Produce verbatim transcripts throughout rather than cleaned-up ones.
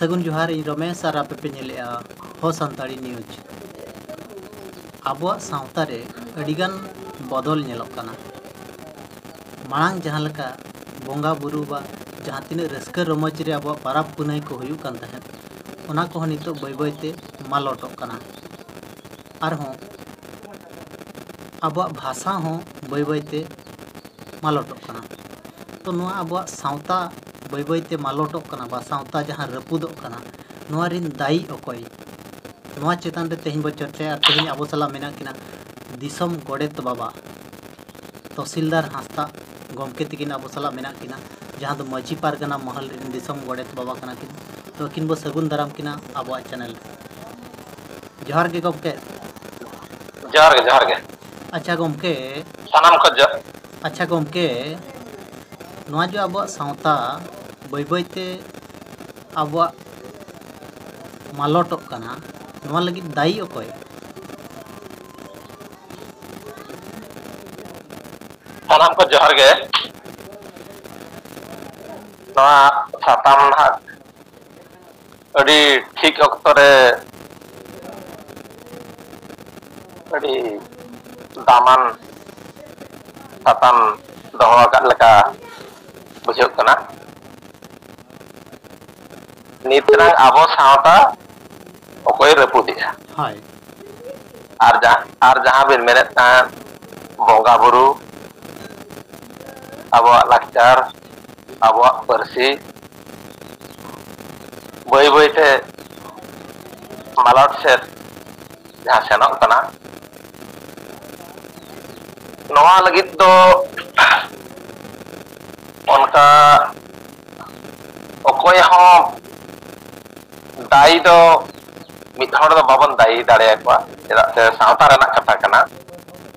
ᱥᱟᱹᱜᱩᱱ ᱡᱚᱦᱟᱨ, ᱤᱧ ᱨᱚᱢᱮᱥ ᱟᱨ ᱟᱯᱮ ᱯᱮ ᱧᱮᱞᱮᱜᱼᱟ ᱦᱚ ᱥᱟᱱᱛᱟᱲᱤ ᱱᱤᱭᱩᱡᱽ᱾ ᱟᱵᱚᱣᱟᱜ ᱥᱟᱶᱛᱟ ᱨᱮ ᱟᱹᱰᱤᱜᱟᱱ ᱵᱚᱫᱚᱞ ᱧᱮᱞᱚᱜ ᱠᱟᱱᱟ᱾ ᱢᱟᱲᱟᱝ ᱡᱟᱦᱟᱸ ᱞᱮᱠᱟ ᱵᱚᱸᱜᱟ ᱵᱩᱨᱩ ᱵᱟ ᱡᱟᱦᱟᱸ ᱛᱤᱱᱟᱹᱜ ᱨᱟᱹᱥᱠᱟᱹ ᱨᱚᱢᱚᱡᱽ ᱨᱮ ᱟᱵᱚᱣᱟᱜ ᱯᱟᱨᱟᱵᱽ ᱯᱩᱱᱟᱹᱭ ᱠᱚ ᱦᱩᱭᱩᱜ ᱠᱟᱱ ᱛᱟᱦᱮᱸᱫ, ᱚᱱᱟ ᱠᱚᱦᱚᱸ ᱱᱤᱛᱚᱜ ᱵᱟᱹᱭ ᱵᱟᱹᱭ ᱛᱮ ᱢᱟᱞᱚᱴᱚᱜ ᱠᱟᱱᱟ᱾ ᱟᱨᱦᱚᱸ ᱟᱵᱚᱣᱟᱜ ᱵᱷᱟᱥᱟ ᱦᱚᱸ ᱵᱟᱹᱭ ᱵᱟᱹᱭ ᱛᱮ ᱢᱟᱞᱚᱴᱚᱜ ᱠᱟᱱᱟ᱾ ᱛᱚ, ᱱᱚᱣᱟ ᱟᱵᱚᱣᱟᱜ ᱥᱟᱶᱛᱟ ᱵᱟᱹᱭ ᱵᱟᱹᱭ ᱛᱮ ᱢᱟᱞᱚᱴᱚᱜ ᱠᱟᱱᱟ ᱵᱟ ᱥᱟᱶᱛᱟ ᱡᱟᱦᱟᱸ ᱨᱟᱹᱯᱩᱫᱚᱜ ᱠᱟᱱᱟ, ᱱᱚᱣᱟ ᱨᱤᱱ ᱫᱟᱭᱤ ᱚᱠᱚᱭ? ᱱᱚᱣᱟ ᱪᱮᱛᱟᱱ ᱨᱮ ᱛᱮᱦᱮᱧ ᱵᱚ ᱪᱚᱨᱪᱟᱭᱟ᱾ ᱟᱨ ᱛᱮᱦᱮᱧ ᱟᱵᱚ ᱥᱟᱞᱟᱜ ᱢᱮᱱᱟᱜ ᱠᱤᱱᱟ ᱫᱤᱥᱚᱢ ᱜᱚᱰᱮᱛ ᱵᱟᱵᱟ ᱛᱚᱥᱤᱞᱫᱟᱨ ᱦᱟᱸᱥᱫᱟᱜ ᱜᱚᱢᱠᱮ ᱛᱤᱠᱤᱱ ᱟᱵᱚ ᱥᱟᱞᱟᱜ ᱢᱮᱱᱟᱜ ᱠᱤᱱᱟ, ᱡᱟᱦᱟᱸ ᱫᱚ ᱢᱟᱹᱡᱷᱤ ᱯᱟᱨᱜᱟᱱᱟ ᱢᱚᱦᱚᱞ ᱨᱤᱱ ᱫᱤᱥᱚᱢ ᱜᱚᱰᱮᱛ ᱵᱟᱵᱟ ᱠᱟᱱᱟ ᱠᱤᱱ᱾ ᱛᱚ, ᱟᱹᱠᱤᱱ ᱵᱚ ᱥᱟᱹᱜᱩᱱ ᱫᱟᱨᱟᱢ ᱠᱤᱱᱟ ᱟᱵᱚᱣᱟᱜ ᱪᱮᱱᱮᱞ ᱨᱮ᱾ ᱡᱚᱦᱟᱨ ᱜᱮ ᱜᱚᱢᱠᱮ᱾ ᱡᱚᱦᱟᱨ ᱜᱮ, ᱡᱚᱦᱟᱨ ᱜᱮ᱾ ᱟᱪᱪᱷᱟ ᱜᱚᱢᱠᱮ᱾ ᱥᱟᱱᱟᱢ ᱠᱚ ᱡᱚ- ᱟᱪᱪᱷᱟ ᱜᱚᱢᱠᱮ, ᱱᱚᱣᱟ ᱡᱮ ᱟᱵᱚᱣᱟᱜ ᱥᱟᱶᱛᱟ ᱵᱟᱹᱭ ᱵᱟᱹᱭ ᱛᱮ ᱟᱵᱚᱣᱟᱜ ᱢᱟᱞᱚᱴᱚᱜ ᱠᱟᱱᱟ, ᱱᱚᱣᱟ ᱞᱟᱹᱜᱤᱫ ᱫᱟᱭᱤ ᱚᱠᱚᱭ? ᱥᱟᱱᱟᱢ ᱠᱚ ᱡᱚᱦᱟᱨ ᱜᱮ᱾ ᱱᱚᱣᱟ ᱥᱟᱛᱟᱢ ᱱᱟᱦᱟᱜ ᱟᱹᱰᱤ ᱴᱷᱤᱠ ᱚᱠᱛᱚ ᱨᱮ ᱟᱹᱰᱤ ᱫᱟᱢᱟᱱ ᱥᱟᱛᱟᱢ ᱫᱚᱦᱚ ᱟᱠᱟᱫ ᱞᱮᱠᱟ ᱵᱩᱡᱷᱟᱹᱜ ᱠᱟᱱᱟ᱾ ᱱᱤᱛ ᱨᱮᱱᱟᱜ ᱟᱵᱚ ᱥᱟᱶᱛᱟ ᱚᱠᱚᱭ ᱨᱟᱹᱯᱩᱫᱮᱜᱼᱟ? ᱦᱳᱭ᱾ ᱟᱨ ᱡᱟ-, ᱟᱨ ᱡᱟᱦᱟᱸ ᱵᱤᱱ ᱢᱮᱱᱮᱫ ᱛᱟᱦᱮᱸᱫ, ᱵᱚᱸᱜᱟ ᱵᱩᱨᱩ, ᱟᱵᱚᱣᱟᱜ ᱞᱟᱠᱪᱟᱨ, ᱟᱵᱚᱣᱟᱜ ᱯᱟᱹᱨᱥᱤ ᱵᱟᱹᱭ ᱵᱟᱹᱭ ᱛᱮ ᱢᱟᱞᱚᱴ ᱥᱮᱫ ᱡᱟᱦᱟᱸ ᱥᱮᱱᱚᱜ ᱠᱟᱱᱟ, ᱱᱚᱣᱟ ᱞᱟᱹᱜᱤᱫ ᱫᱚ ᱚᱱᱠᱟ ᱚᱠᱚᱭ ᱦᱚᱸ ᱫᱟᱭᱤ ᱫᱚ ᱢᱤᱫ ᱦᱚᱲ ᱫᱚ ᱵᱟᱵᱚᱱ ᱫᱟᱭᱤ ᱫᱟᱲᱮᱭᱟᱠᱚᱣᱟ, ᱪᱮᱫᱟᱜ ᱥᱮ ᱥᱟᱶᱛᱟ ᱨᱮᱱᱟᱜ ᱠᱟᱛᱷᱟ ᱠᱟᱱᱟ᱾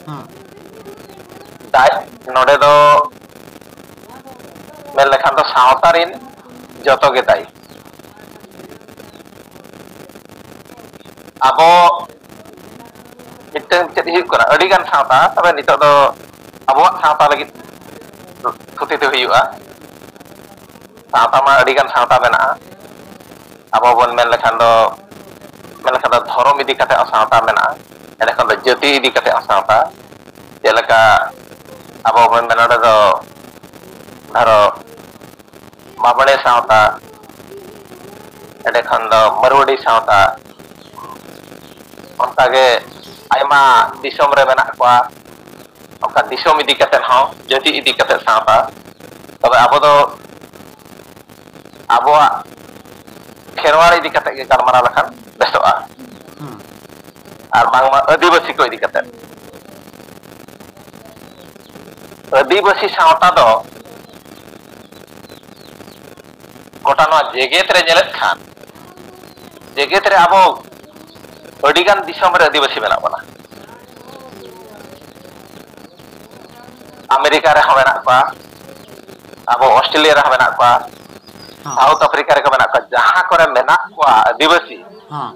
ᱦᱮᱸ᱾ ᱫᱟᱭ-, ᱱᱚᱰᱮ ᱫᱚ ᱢᱮᱱ ᱞᱮᱠᱷᱟᱱ ᱫᱚ ᱥᱟᱶᱛᱟ ᱨᱤᱱ ᱡᱚᱛᱚ ᱜᱮ ᱫᱟᱭᱤ᱾ ᱟᱵᱚ ᱢᱤᱫᱴᱟᱝ ᱪᱮᱫ ᱦᱩᱭᱩᱜ ᱠᱟᱱᱟ, ᱟᱹᱰᱤᱜᱟᱱ ᱥᱟᱶᱛᱟ, ᱛᱚᱵᱮ ᱱᱤᱛᱚᱜ ᱫᱚ ᱟᱵᱚᱣᱟᱜ ᱥᱟᱶᱛᱟ ᱞᱟᱹᱜᱤᱫ ᱛᱷᱩᱛᱤ ᱫᱚ ᱦᱩᱭᱩᱜᱼᱟ᱾ ᱥᱟᱶᱛᱟ ᱢᱟ ᱟᱹᱰᱤᱜᱟᱱ ᱥᱟᱶᱛᱟ ᱢᱮᱱᱟᱜᱼᱟ, ᱟᱵᱚ ᱵᱚᱱ ᱢᱮᱱ ᱞᱮᱠᱷᱟᱱ ᱫᱚ, ᱢᱮᱱ ᱞᱮᱠᱷᱟᱱ ᱫᱚ ᱫᱷᱚᱨᱚᱢ ᱤᱫᱤ ᱠᱟᱛᱮ ᱦᱚᱸ ᱥᱟᱶᱛᱟ ᱢᱮᱱᱟᱜᱼᱟ, ᱮᱸᱰᱮᱠᱷᱟᱱ ᱫᱚ ᱡᱟᱹᱛᱤ ᱤᱫᱤ ᱠᱟᱛᱮ ᱦᱚᱸ ᱥᱟᱶᱛᱟ᱾ ᱪᱮᱫ ᱞᱮᱠᱟ ᱟᱵᱚ ᱵᱚᱱ ᱢᱮᱱᱟ, ᱱᱚᱰᱮ ᱫᱚ ᱫᱷᱚᱨᱚ ᱵᱟᱢᱚᱬᱮ ᱥᱟᱶᱛᱟ, ᱮᱸᱰᱮᱠᱷᱟᱱ ᱫᱚ ᱢᱟᱹᱨᱣᱟᱹᱲᱤ ᱥᱟᱶᱛᱟ, ᱚᱱᱠᱟᱜᱮ ᱟᱭᱢᱟ ᱫᱤᱥᱚᱢ ᱨᱮ ᱢᱮᱱᱟᱜ ᱠᱚᱣᱟ, ᱚᱱᱠᱟ ᱫᱤᱥᱚᱢ ᱤᱫᱤ ᱠᱟᱛᱮ ᱦᱚᱸ, ᱡᱟᱹᱛᱤ ᱤᱫᱤ ᱠᱟᱛᱮ ᱥᱟᱶᱛᱟ᱾ ᱛᱚᱵᱮ ᱟᱵᱚ ᱫᱚ ᱟᱵᱚᱣᱟᱜ ᱠᱷᱮᱨᱣᱟᱲ ᱤᱫᱤ ᱠᱟᱛᱮ ᱜᱮ ᱜᱟᱞᱢᱟᱨᱟᱣ ᱞᱮᱠᱷᱟᱱ ᱵᱮᱥᱚᱜᱼᱟ, ᱦᱩᱸ᱾ ᱟᱨ ᱵᱟᱝᱢᱟ ᱟᱹᱫᱤᱵᱟᱹᱥᱤ ᱠᱚ ᱤᱫᱤ ᱠᱟᱛᱮ᱾ ᱟᱹᱫᱤᱵᱟᱹᱥᱤ ᱥᱟᱶᱛᱟ ᱫᱚ ᱜᱚᱴᱟ ᱱᱚᱣᱟ ᱡᱮᱜᱮᱛ ᱨᱮ ᱧᱮᱞᱮᱫ ᱠᱷᱟᱱ, ᱡᱮᱜᱮᱛ ᱨᱮ ᱟᱵᱚ ᱟᱹᱰᱤᱜᱟᱱ ᱫᱤᱥᱚᱢ ᱨᱮ ᱟᱹᱫᱤᱵᱟᱹᱥᱤ ᱢᱮᱱᱟᱜ ᱵᱚᱱᱟ᱾ ᱟᱢᱮᱨᱤᱠᱟ ᱨᱮᱦᱚᱸ ᱢᱮᱱᱟᱜ ᱠᱚᱣᱟ, ᱟᱵᱚ ᱚᱥᱴᱨᱮᱞᱤᱭᱟ ᱨᱮᱦᱚᱸ ᱢᱮᱱᱟᱜ ᱠᱚᱣᱟ, ᱦᱚᱸ᱾ ᱥᱟᱣᱩᱛᱷ ᱟᱯᱷᱨᱤᱠᱟ ᱨᱮᱠᱚ ᱢᱮᱱᱟᱜ ᱠᱚᱣᱟ᱾ ᱡᱟᱦᱟᱸ ᱠᱚᱨᱮ ᱢᱮᱱᱟᱜ ᱠᱚᱣᱟ ᱟᱹᱫᱤᱵᱟᱹᱥᱤ, ᱦᱚᱸ᱾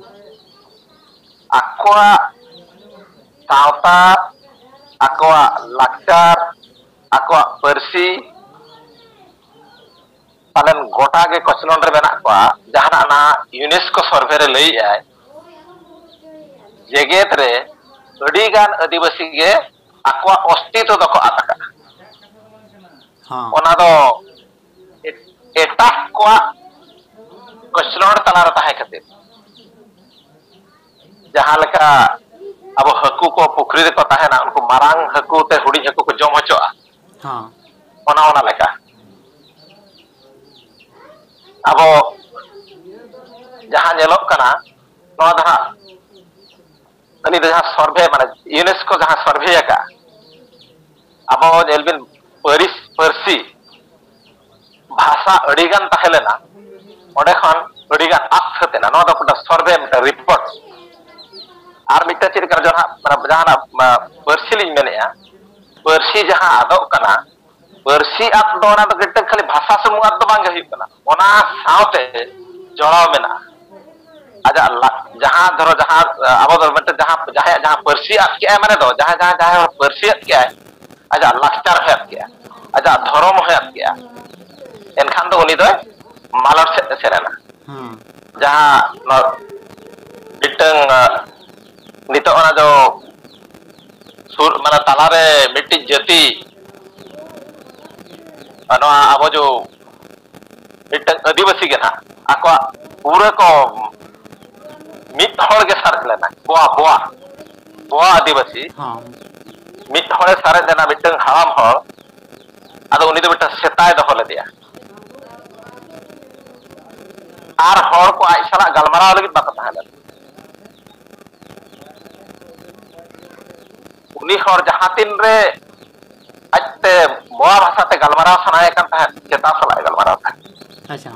ᱟᱠᱚᱣᱟᱜ ᱥᱟᱶᱛᱟ, ᱟᱠᱚᱣᱟᱜ ᱞᱟᱠᱪᱟᱨ, ᱟᱠᱚᱣᱟᱜ ᱯᱟᱹᱨᱥᱤ ᱯᱟᱞᱮᱱ ᱜᱚᱴᱟ ᱜᱮ ᱠᱚᱪᱞᱚᱱ ᱨᱮ ᱢᱮᱱᱟᱜ ᱠᱚᱣᱟ᱾ ᱡᱟᱦᱟᱱᱟᱜ ᱚᱱᱟ ᱭᱩᱱᱮᱥᱠᱳ ᱥᱚᱨᱵᱷᱮ ᱨᱮ ᱞᱟᱹᱭᱮᱫᱼᱟᱭ, ᱡᱮᱜᱮᱛ ᱨᱮ ᱟᱹᱰᱤᱜᱟᱱ ᱟᱹᱫᱤᱵᱟᱹᱥᱤ ᱜᱮ ᱟᱠᱚᱣᱟᱜ ᱚᱥᱛᱤᱛᱣᱚ ᱫᱚᱠᱚ ᱟᱫ ᱟᱠᱟᱫᱼᱟ᱾ ᱦᱚᱸ᱾ ᱚᱱᱟ ᱫᱚ ᱮ-, ᱮᱴᱟᱜ ᱠᱚᱣᱟᱜ ᱠᱚᱪᱞᱚᱱ ᱛᱟᱞᱟᱨᱮ ᱛᱟᱦᱮᱸ ᱠᱷᱟᱹᱛᱤᱨ᱾ ᱡᱟᱦᱟᱸ ᱞᱮᱠᱟ ᱟᱵᱚ ᱦᱟᱹᱠᱩ ᱠᱚ ᱯᱩᱠᱷᱨᱤ ᱨᱮᱠᱚ ᱛᱟᱦᱮᱱᱟ, ᱩᱱᱠᱩ ᱢᱟᱨᱟᱝ ᱦᱟᱹᱠᱩ ᱛᱮ ᱦᱩᱰᱤᱧ ᱦᱟᱹᱠᱩ ᱠᱚ ᱡᱚᱢ ᱦᱚᱪᱚᱜᱼᱟ, ᱦᱚᱸ᱾ ᱚᱱᱟ ᱚᱱᱟ ᱞᱮᱠᱟ᱾ ᱟᱵᱚ ᱡᱟᱦᱟᱸ ᱧᱮᱞᱚᱜ ᱠᱟᱱᱟ, ᱱᱚᱣᱟ ᱫᱚ ᱦᱟᱸᱜ ᱩᱱᱤ ᱫᱚ ᱡᱟᱦᱟᱸ ᱥᱚᱨᱵᱷᱮ, ᱢᱟᱱᱮ ᱭᱩᱱᱮᱥᱠᱳ ᱡᱟᱦᱟᱸ ᱥᱚᱨᱵᱷᱮ ᱟᱠᱟᱫᱼᱟ, ᱟᱵᱚ ᱧᱮᱞ ᱵᱤᱱ, ᱯᱟᱹᱨᱤᱥ, ᱯᱟᱹᱨᱥᱤ, ᱵᱷᱟᱥᱟ ᱟᱹᱰᱤᱜᱟᱱ ᱛᱟᱦᱮᱸ ᱞᱮᱱᱟ, ᱚᱸᱰᱮ ᱠᱷᱚᱱ ᱟᱹᱰᱤᱜᱟᱱ ᱟᱫ ᱥᱟᱹᱛ ᱮᱱᱟ᱾ ᱱᱚᱣᱟ ᱫᱚ ᱢᱤᱫᱴᱟᱝ ᱥᱚᱨᱵᱷᱮ, ᱢᱤᱫᱴᱟᱝ ᱨᱤᱯᱳᱨᱴ᱾ ᱟᱨ ᱢᱤᱫᱴᱟᱝ ᱪᱮᱫ ᱞᱮᱠᱟ ᱡᱟᱦᱟᱸ, ᱢᱟᱱᱮ ᱡᱟᱦᱟᱱᱟᱜ, ᱢᱟ, ᱯᱟᱹᱨᱥᱤ ᱞᱤᱧ ᱢᱮᱱᱮᱫᱼᱟ, ᱯᱟᱹᱨᱥᱤ ᱡᱟᱦᱟᱸ ᱟᱫᱚᱜ ᱠᱟᱱᱟ, ᱯᱟᱹᱨᱥᱤ ᱟᱫ ᱫᱚ ᱚᱱᱟ ᱫᱚ ᱢᱤᱫᱴᱟᱝ ᱠᱷᱟᱹᱞᱤ ᱵᱷᱟᱥᱟ ᱥᱩᱢᱩᱝ ᱟᱫ ᱫᱚ ᱵᱟᱝ ᱜᱮ ᱦᱩᱭᱩᱜ ᱠᱟᱱᱟ, ᱚᱱᱟ ᱥᱟᱶᱛᱮ ᱡᱚᱲᱟᱣ ᱢᱮᱱᱟᱜᱼᱟ᱾ ᱟᱡᱟᱜ ᱞᱟ-, ᱡᱟᱦᱟᱸ ᱫᱷᱚᱨᱚ, ᱡᱟᱦᱟᱸ, ᱟᱵᱚ ᱫᱚ ᱢᱤᱫᱴᱟᱝ ᱡᱟᱦᱟᱸ, ᱡᱟᱦᱟᱸᱭᱟᱜ ᱡᱟᱦᱟᱸ ᱯᱟᱹᱨᱥᱤ ᱟᱫ ᱠᱮᱜᱼᱟᱭ, ᱢᱟᱱᱮ ᱫᱚ ᱡᱟᱦᱟᱸᱭ, ᱡᱟᱦᱟᱸᱭ, ᱡᱟᱦᱟᱸᱭ ᱦᱚᱲ ᱯᱟᱹᱨᱥᱤ ᱟᱫ ᱠᱮᱜᱼᱟᱭ, ᱟᱡᱟᱜ ᱞᱟᱠᱪᱟᱨ ᱦᱚᱸᱭ ᱟᱫ ᱠᱮᱜᱼᱟ, ᱟᱡᱟᱜ ᱫᱷᱚᱨᱚᱢ ᱦᱚᱸᱭ ᱟᱫ ᱠᱮᱜᱼᱟ, ᱮᱱᱠᱷᱟᱱ ᱫᱚ ᱩᱱᱤ ᱫᱚᱭ ᱢᱟᱞᱚᱴ ᱥᱮᱫ ᱮ ᱥᱮᱱ ᱮᱱᱟ᱾ ᱦᱩᱸ᱾ ᱡᱟᱦᱟᱸ ᱱᱚᱣᱟ ᱢᱤᱫᱴᱟᱝ, ᱟᱸ, ᱱᱤᱛᱚᱜ ᱚᱱᱟ ᱫᱚ ᱥᱩᱨ, ᱢᱟᱱᱮ ᱛᱟᱞᱟᱨᱮ ᱢᱤᱫᱴᱤᱡ ᱡᱟᱹᱛᱤ, ᱱᱚᱣᱟ ᱟᱵᱚ ᱡᱚ ᱢᱤᱫᱴᱟᱝ ᱟᱹᱫᱤᱵᱟᱹᱥᱤ ᱜᱮ ᱱᱟᱦᱟᱜ ᱟᱠᱚᱣᱟᱜ ᱯᱩᱨᱟᱹ ᱠᱚ ᱢᱤᱫ ᱦᱚᱲ ᱜᱮ ᱥᱟᱨᱮᱡ ᱞᱮᱱᱟ, ᱵᱚᱣᱟ, ᱵᱚᱣᱟ, ᱵᱚᱣᱟ ᱟᱹᱫᱤᱵᱟᱹᱥᱤ᱾ ᱦᱚᱸ᱾ ᱢᱤᱫ ᱦᱚᱲᱮ ᱥᱟᱨᱮᱡ ᱞᱮᱱᱟ, ᱢᱤᱫᱴᱟᱝ ᱦᱟᱲᱟᱢ ᱦᱚᱲ᱾ ᱟᱫᱚ ᱩᱱᱤ ᱫᱚ ᱢᱤᱫᱴᱟᱝ ᱥᱮᱛᱟᱭ ᱫᱚᱦᱚ ᱞᱮᱫᱮᱭᱟ᱾ ᱟᱨ ᱦᱚᱲ ᱠᱚ ᱟᱡ ᱥᱟᱞᱟᱜ ᱜᱟᱞᱢᱟᱨᱟᱣ ᱞᱟᱹᱜᱤᱫ ᱵᱟᱠᱚ ᱛᱟᱦᱮᱸ ᱞᱮᱱᱟ᱾ ᱩᱱᱤ ᱦᱚᱲ ᱡᱟᱦᱟᱸ ᱛᱤᱱ ᱨᱮ ᱟᱡᱛᱮ ᱵᱚᱣᱟ ᱵᱷᱟᱥᱟ ᱛᱮ ᱜᱟᱞᱢᱟᱨᱟᱣ ᱥᱟᱱᱟᱭᱮ ᱠᱟᱱ ᱛᱟᱦᱮᱸᱫ, ᱥᱮᱛᱟ ᱥᱟᱞᱟᱜ ᱮ ᱜᱟᱞᱢᱟᱨᱟᱣ ᱛᱟᱦᱮᱸᱫ᱾ ᱟᱪᱪᱷᱟ᱾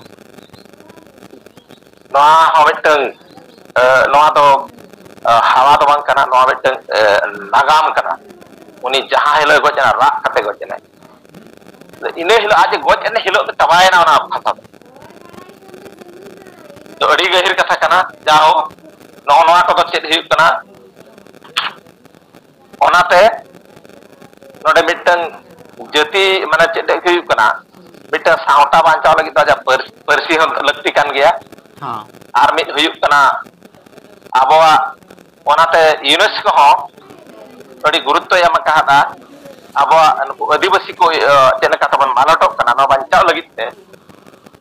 ᱱᱚᱣᱟ ᱦᱚᱸ ᱢᱤᱫᱴᱟᱝ, ᱮ, ᱱᱚᱣᱟ ᱫᱚ, ᱮ, ᱦᱟᱣᱟ ᱫᱚ ᱵᱟᱝ ᱠᱟᱱᱟ, ᱱᱚᱣᱟ ᱢᱤᱫᱴᱟᱝ, ᱮ, ᱱᱟᱜᱟᱢ ᱠᱟᱱᱟ᱾ ᱩᱱᱤ ᱡᱟᱦᱟᱸ ᱦᱤᱞᱳᱜ ᱮ ᱜᱚᱡ ᱮᱱᱟ, ᱨᱟᱜ ᱠᱟᱛᱮ ᱜᱚᱡ ᱮᱱᱟᱭ᱾ ᱤᱱᱟᱹ ᱦᱤᱞᱳᱜ ᱟᱡ ᱮ ᱜᱚᱡ ᱮᱱ ᱦᱤᱞᱳᱜ ᱫᱚ ᱪᱟᱵᱟᱭᱮᱱᱟ ᱚᱱᱟ ᱵᱷᱟᱥᱟ ᱫᱚ᱾ ᱛᱚ, ᱟᱹᱰᱤ ᱜᱟᱹᱦᱤᱨ ᱠᱟᱛᱷᱟ ᱠᱟᱱᱟ᱾ ᱡᱟᱭᱦᱳᱠ, ᱱᱚᱜᱼᱚ ᱱᱚᱣᱟ ᱠᱚᱫᱚ ᱪᱮᱫ ᱦᱩᱭᱩᱜ ᱠᱟᱱᱟ? ᱚᱱᱟᱛᱮ ᱱᱚᱰᱮ ᱢᱤᱫᱴᱟᱝ ᱡᱟᱹᱛᱤ, ᱢᱟᱱᱮ, ᱪᱮᱫ ᱦᱩᱭᱩᱜ ᱠᱟᱱᱟ, ᱢᱤᱫᱴᱟᱝ ᱥᱟᱶᱛᱟ ᱵᱟᱧᱪᱟᱣ ᱞᱟᱹᱜᱤᱫ ᱫᱚ ᱟᱡᱟᱜ ᱯᱟᱹᱨ-, ᱯᱟᱹᱨᱥᱤ ᱦᱚᱸ ᱞᱟᱹᱠᱛᱤ ᱠᱟᱱ ᱜᱮᱭᱟ᱾ ᱦᱮᱸ᱾ ᱟᱨ ᱢᱤᱫ ᱦᱩᱭᱩᱜ ᱠᱟᱱᱟ ᱟᱵᱚᱣᱟᱜ, ᱚᱱᱟᱛᱮ ᱤᱭᱩᱱᱮᱥᱠᱳ ᱦᱚᱸ ᱟᱹᱰᱤ ᱜᱩᱨᱩᱛᱛᱚᱭ ᱮᱢ ᱟᱠᱟᱫᱟ᱾ ᱟᱵᱚᱣᱟᱜ ᱱᱩᱠᱩ ᱟᱹᱫᱤᱵᱟᱹᱥᱤ ᱠᱚ, ᱤᱭᱟᱹ, ᱪᱮᱫ ᱞᱮᱠᱟ ᱛᱮᱵᱚᱱ ᱢᱟᱞᱚᱴᱚᱜ ᱠᱟᱱᱟ, ᱱᱚᱣᱟ ᱵᱟᱧᱪᱟᱣ ᱞᱟᱹᱜᱤᱫ ᱛᱮ᱾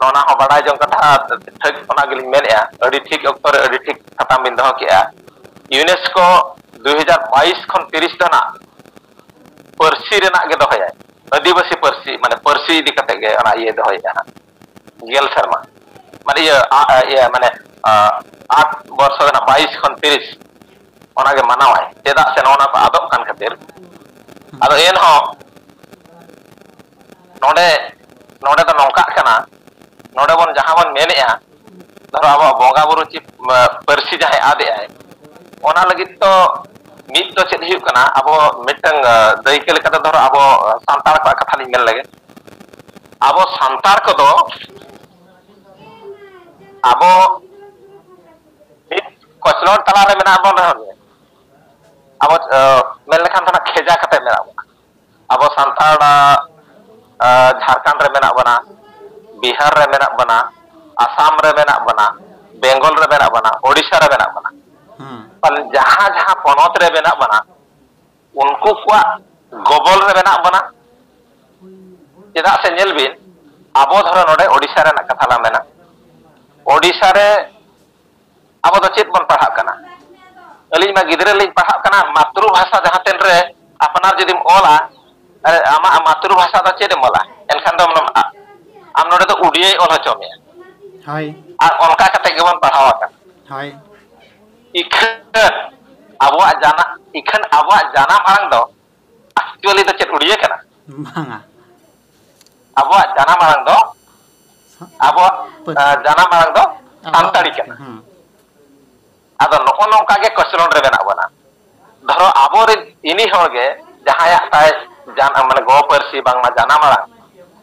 ᱱᱚᱣᱟ ᱦᱚᱸ ᱵᱟᱲᱟᱭ ᱡᱚᱝ ᱠᱟᱛᱷᱟ, ᱴᱷᱤᱠ ᱚᱱᱟ ᱜᱮᱞᱤᱧ ᱢᱮᱱᱮᱫᱼᱟ᱾ ᱟᱹᱰᱤ ᱴᱷᱤᱠ ᱚᱠᱛᱚ ᱨᱮ ᱟᱹᱰᱤ ᱴᱷᱤᱠ ᱥᱟᱛᱟᱢ ᱵᱤᱱ ᱫᱚᱦᱚ ᱠᱮᱫᱼᱟ᱾ ᱤᱭᱩᱱᱮᱥᱠᱳ ᱫᱩ ᱦᱟᱡᱟᱨ ᱵᱟᱭᱤᱥ ᱠᱷᱚᱱ ᱛᱤᱨᱤᱥ ᱫᱚ ᱱᱟᱜ ᱯᱟᱹᱨᱥᱤ ᱨᱮᱱᱟᱜ ᱜᱮ ᱫᱚᱦᱚᱭᱟᱭ, ᱟᱹᱫᱤᱵᱟᱹᱥᱤ ᱯᱟᱹᱨᱥᱤ, ᱢᱟᱱᱮ ᱯᱟᱹᱨᱥᱤ ᱤᱫᱤ ᱠᱟᱛᱮ ᱜᱮ ᱚᱱᱟ ᱤᱭᱟᱹ ᱫᱚᱦᱚᱭᱮᱫᱼᱟ ᱦᱟᱸᱜ᱾ ᱜᱮᱞ ᱥᱮᱨᱢᱟ, ᱢᱟᱱᱮ ᱤᱭᱟᱹ, ᱟ, ᱟ, ᱤᱭᱟᱹ, ᱢᱟᱱᱮ, ᱟ, ᱟᱴ ᱵᱚᱨᱥᱚ ᱨᱮᱱᱟᱜ ᱵᱟᱭᱤᱥ ᱠᱷᱚᱱ ᱛᱤᱨᱤᱥ, ᱚᱱᱟᱜᱮ ᱢᱟᱱᱟᱣᱟᱭ᱾ ᱪᱮᱫᱟᱜ ᱥᱮ ᱱᱚᱜᱼᱚ ᱱᱚᱣᱟ ᱠᱚ ᱟᱫᱚᱜ ᱠᱟᱱ ᱠᱷᱟᱹᱛᱤᱨ᱾ ᱟᱫᱚ ᱮᱱᱦᱚᱸ ᱱᱚᱰᱮ, ᱱᱚᱰᱮ ᱫᱚ ᱱᱚᱝᱠᱟᱜ ᱠᱟᱱᱟ, ᱱᱚᱰᱮ ᱵᱚᱱ ᱡᱟᱦᱟᱸ ᱵᱚᱱ ᱢᱮᱱᱮᱫᱼᱟ, ᱫᱷᱚᱨᱚ ᱟᱵᱚᱣᱟᱜ ᱵᱚᱸᱜᱟ ᱵᱩᱨᱩ ᱪᱮᱫ, ᱟ, ᱯᱟᱹᱨᱥᱤ ᱡᱟᱦᱟᱸᱭ ᱟᱫ ᱮᱜᱼᱟᱭ, ᱚᱱᱟ ᱞᱟᱹᱜᱤᱫ ᱫᱚ ᱢᱤᱫ ᱫᱚ ᱪᱮᱫ ᱦᱩᱭᱩᱜ ᱠᱟᱱᱟ, ᱟᱵᱚ ᱢᱤᱫᱴᱟᱝ, ᱟ, ᱫᱟᱹᱭᱠᱟᱹ ᱞᱮᱠᱟᱛᱮ ᱫᱷᱚᱨᱚ ᱟᱵᱚ ᱥᱟᱱᱛᱟᱲ ᱠᱚᱣᱟᱜ ᱠᱟᱛᱷᱟ ᱞᱤᱧ ᱢᱮᱱ ᱞᱮᱜᱮ, ᱟᱵᱚ ᱥᱟᱱᱛᱟᱲ ᱠᱚᱫᱚ ᱟᱵᱚ ᱢᱤᱫ ᱠᱚᱪᱞᱚᱱ ᱛᱟᱞᱟᱨᱮ ᱢᱮᱱᱟᱜ ᱵᱚᱱ ᱨᱮᱦᱚᱸ ᱜᱮ, ᱟᱵᱚ, ᱟ, ᱢᱮᱱ ᱞᱮᱠᱷᱟᱱ ᱫᱚ ᱱᱟᱜ ᱠᱷᱮᱡᱟ ᱠᱟᱛᱮ ᱢᱮᱱᱟᱜ ᱵᱚᱱᱟ᱾ ᱟᱵᱚ ᱥᱟᱱᱛᱟᱲ, ᱟ, ᱡᱷᱟᱲᱠᱷᱚᱸᱰ ᱨᱮ ᱢᱮᱱᱟᱜ ᱵᱚᱱᱟ, ᱵᱤᱦᱟᱨ ᱨᱮ ᱢᱮᱱᱟᱜ ᱵᱚᱱᱟ, ᱟᱥᱟᱢ ᱨᱮ ᱢᱮᱱᱟᱜ ᱵᱚᱱᱟ, ᱵᱮᱝᱜᱚᱞ ᱨᱮ ᱢᱮᱱᱟᱜ ᱵᱚᱱᱟ, ᱳᱰᱤᱥᱟ ᱨᱮ ᱢᱮᱱᱟᱜ ᱵᱚᱱᱟ, ᱦᱩᱸ᱾ ᱯᱟᱞᱮᱱ ᱡᱟᱦᱟᱸ ᱡᱟᱦᱟᱸ ᱯᱚᱱᱚᱛ ᱨᱮ ᱢᱮᱱᱟᱜ ᱵᱚᱱᱟ, ᱩᱱᱠᱩ ᱠᱚᱣᱟᱜ ᱜᱚᱵᱚᱞ ᱨᱮ ᱢᱮᱱᱟᱜ ᱵᱚᱱᱟ᱾ ᱪᱮᱫᱟᱜ ᱥᱮ ᱧᱮᱞ ᱵᱤᱱ, ᱟᱵᱚ ᱫᱷᱚᱨᱚ ᱱᱚᱰᱮ ᱳᱰᱤᱥᱟ ᱨᱮᱱᱟᱜ ᱠᱟᱛᱷᱟ ᱞᱟᱝ ᱢᱮᱱᱟ, ᱳᱰᱤᱥᱟ ᱨᱮ ᱟᱵᱚ ᱫᱚ ᱪᱮᱫ ᱵᱚᱱ ᱯᱟᱲᱦᱟᱜ ᱠᱟᱱᱟ? ᱟᱹᱞᱤᱧ ᱢᱟ ᱜᱤᱫᱽᱨᱟᱹ ᱞᱤᱧ ᱯᱟᱲᱦᱟᱜ ᱠᱟᱱᱟ, ᱢᱟᱛᱨᱩ ᱵᱷᱟᱥᱟ ᱡᱟᱦᱟᱸ ᱛᱤᱱ ᱨᱮ ᱟᱯᱱᱟᱨ ᱡᱩᱫᱤᱢ ᱚᱞᱟ, ᱟᱨ ᱟᱢᱟᱜ ᱢᱟᱛᱨᱩ ᱵᱷᱟᱥᱟ ᱫᱚ ᱪᱮᱫ ᱮᱢ ᱚᱞᱟ? ᱮᱱᱠᱷᱟᱱ ᱫᱚ ᱟᱢ, ᱟᱢ ᱱᱚᱰᱮ ᱫᱚ ᱩᱰᱤᱭᱟᱹᱭ ᱚᱞ ᱦᱚᱪᱚ ᱢᱮᱭᱟ᱾ ᱦᱳᱭ᱾ ᱟᱨ ᱚᱱᱠᱟ ᱠᱟᱛᱮ ᱜᱮᱵᱚᱱ ᱯᱟᱲᱦᱟᱣ ᱟᱠᱟᱱᱟ᱾ ᱦᱳᱭ᱾ ᱤᱠᱷᱟᱹᱱ ᱟᱵᱚᱣᱟᱜ ᱡᱟᱱᱟ-, ᱤᱠᱷᱟᱹᱱ ᱟᱵᱚᱣᱟᱜ ᱡᱟᱱᱟᱢ ᱟᱲᱟᱝ ᱫᱚ actually ᱫᱚ ᱪᱮᱫ ᱩᱰᱤᱭᱟᱹ ᱠᱟᱱᱟ? ᱵᱟᱝᱟ᱾ ᱟᱵᱚᱣᱟᱜ ᱡᱟᱱᱟᱢ ᱟᱲᱟᱝ ᱫᱚ, ᱥᱟ-, ᱟᱵᱚᱣᱟᱜ, ᱯᱟᱹᱨᱥᱤ᱾ ᱟ, ᱡᱟᱱᱟᱢ ᱟᱲᱟᱝ ᱫᱚ ᱟᱵᱚᱣᱟᱜ ᱥᱟᱱᱛᱟᱲᱤ ᱯᱟᱹᱨᱥᱤ᱾ ᱠᱟᱱᱟ᱾ ᱦᱩᱸ᱾ ᱟᱫᱚ ᱱᱚᱜᱼᱚ ᱱᱚᱝᱠᱟ ᱜᱮ ᱠᱚᱪᱞᱚᱱ ᱨᱮ ᱢᱮᱱᱟᱜ ᱵᱚᱱᱟ᱾ ᱫᱷᱚᱨᱚ ᱟᱵᱚᱨᱮᱱ ᱤᱱᱤ ᱦᱚᱲ ᱜᱮ ᱡᱟᱦᱟᱸᱭᱟᱜ ᱛᱟᱭ ᱡᱟᱱ-, ᱢᱟᱱᱮ ᱜᱚ ᱯᱟᱹᱨᱥᱤ ᱵᱟᱝᱢᱟ ᱡᱟᱱᱟᱢ ᱟᱲᱟᱝ,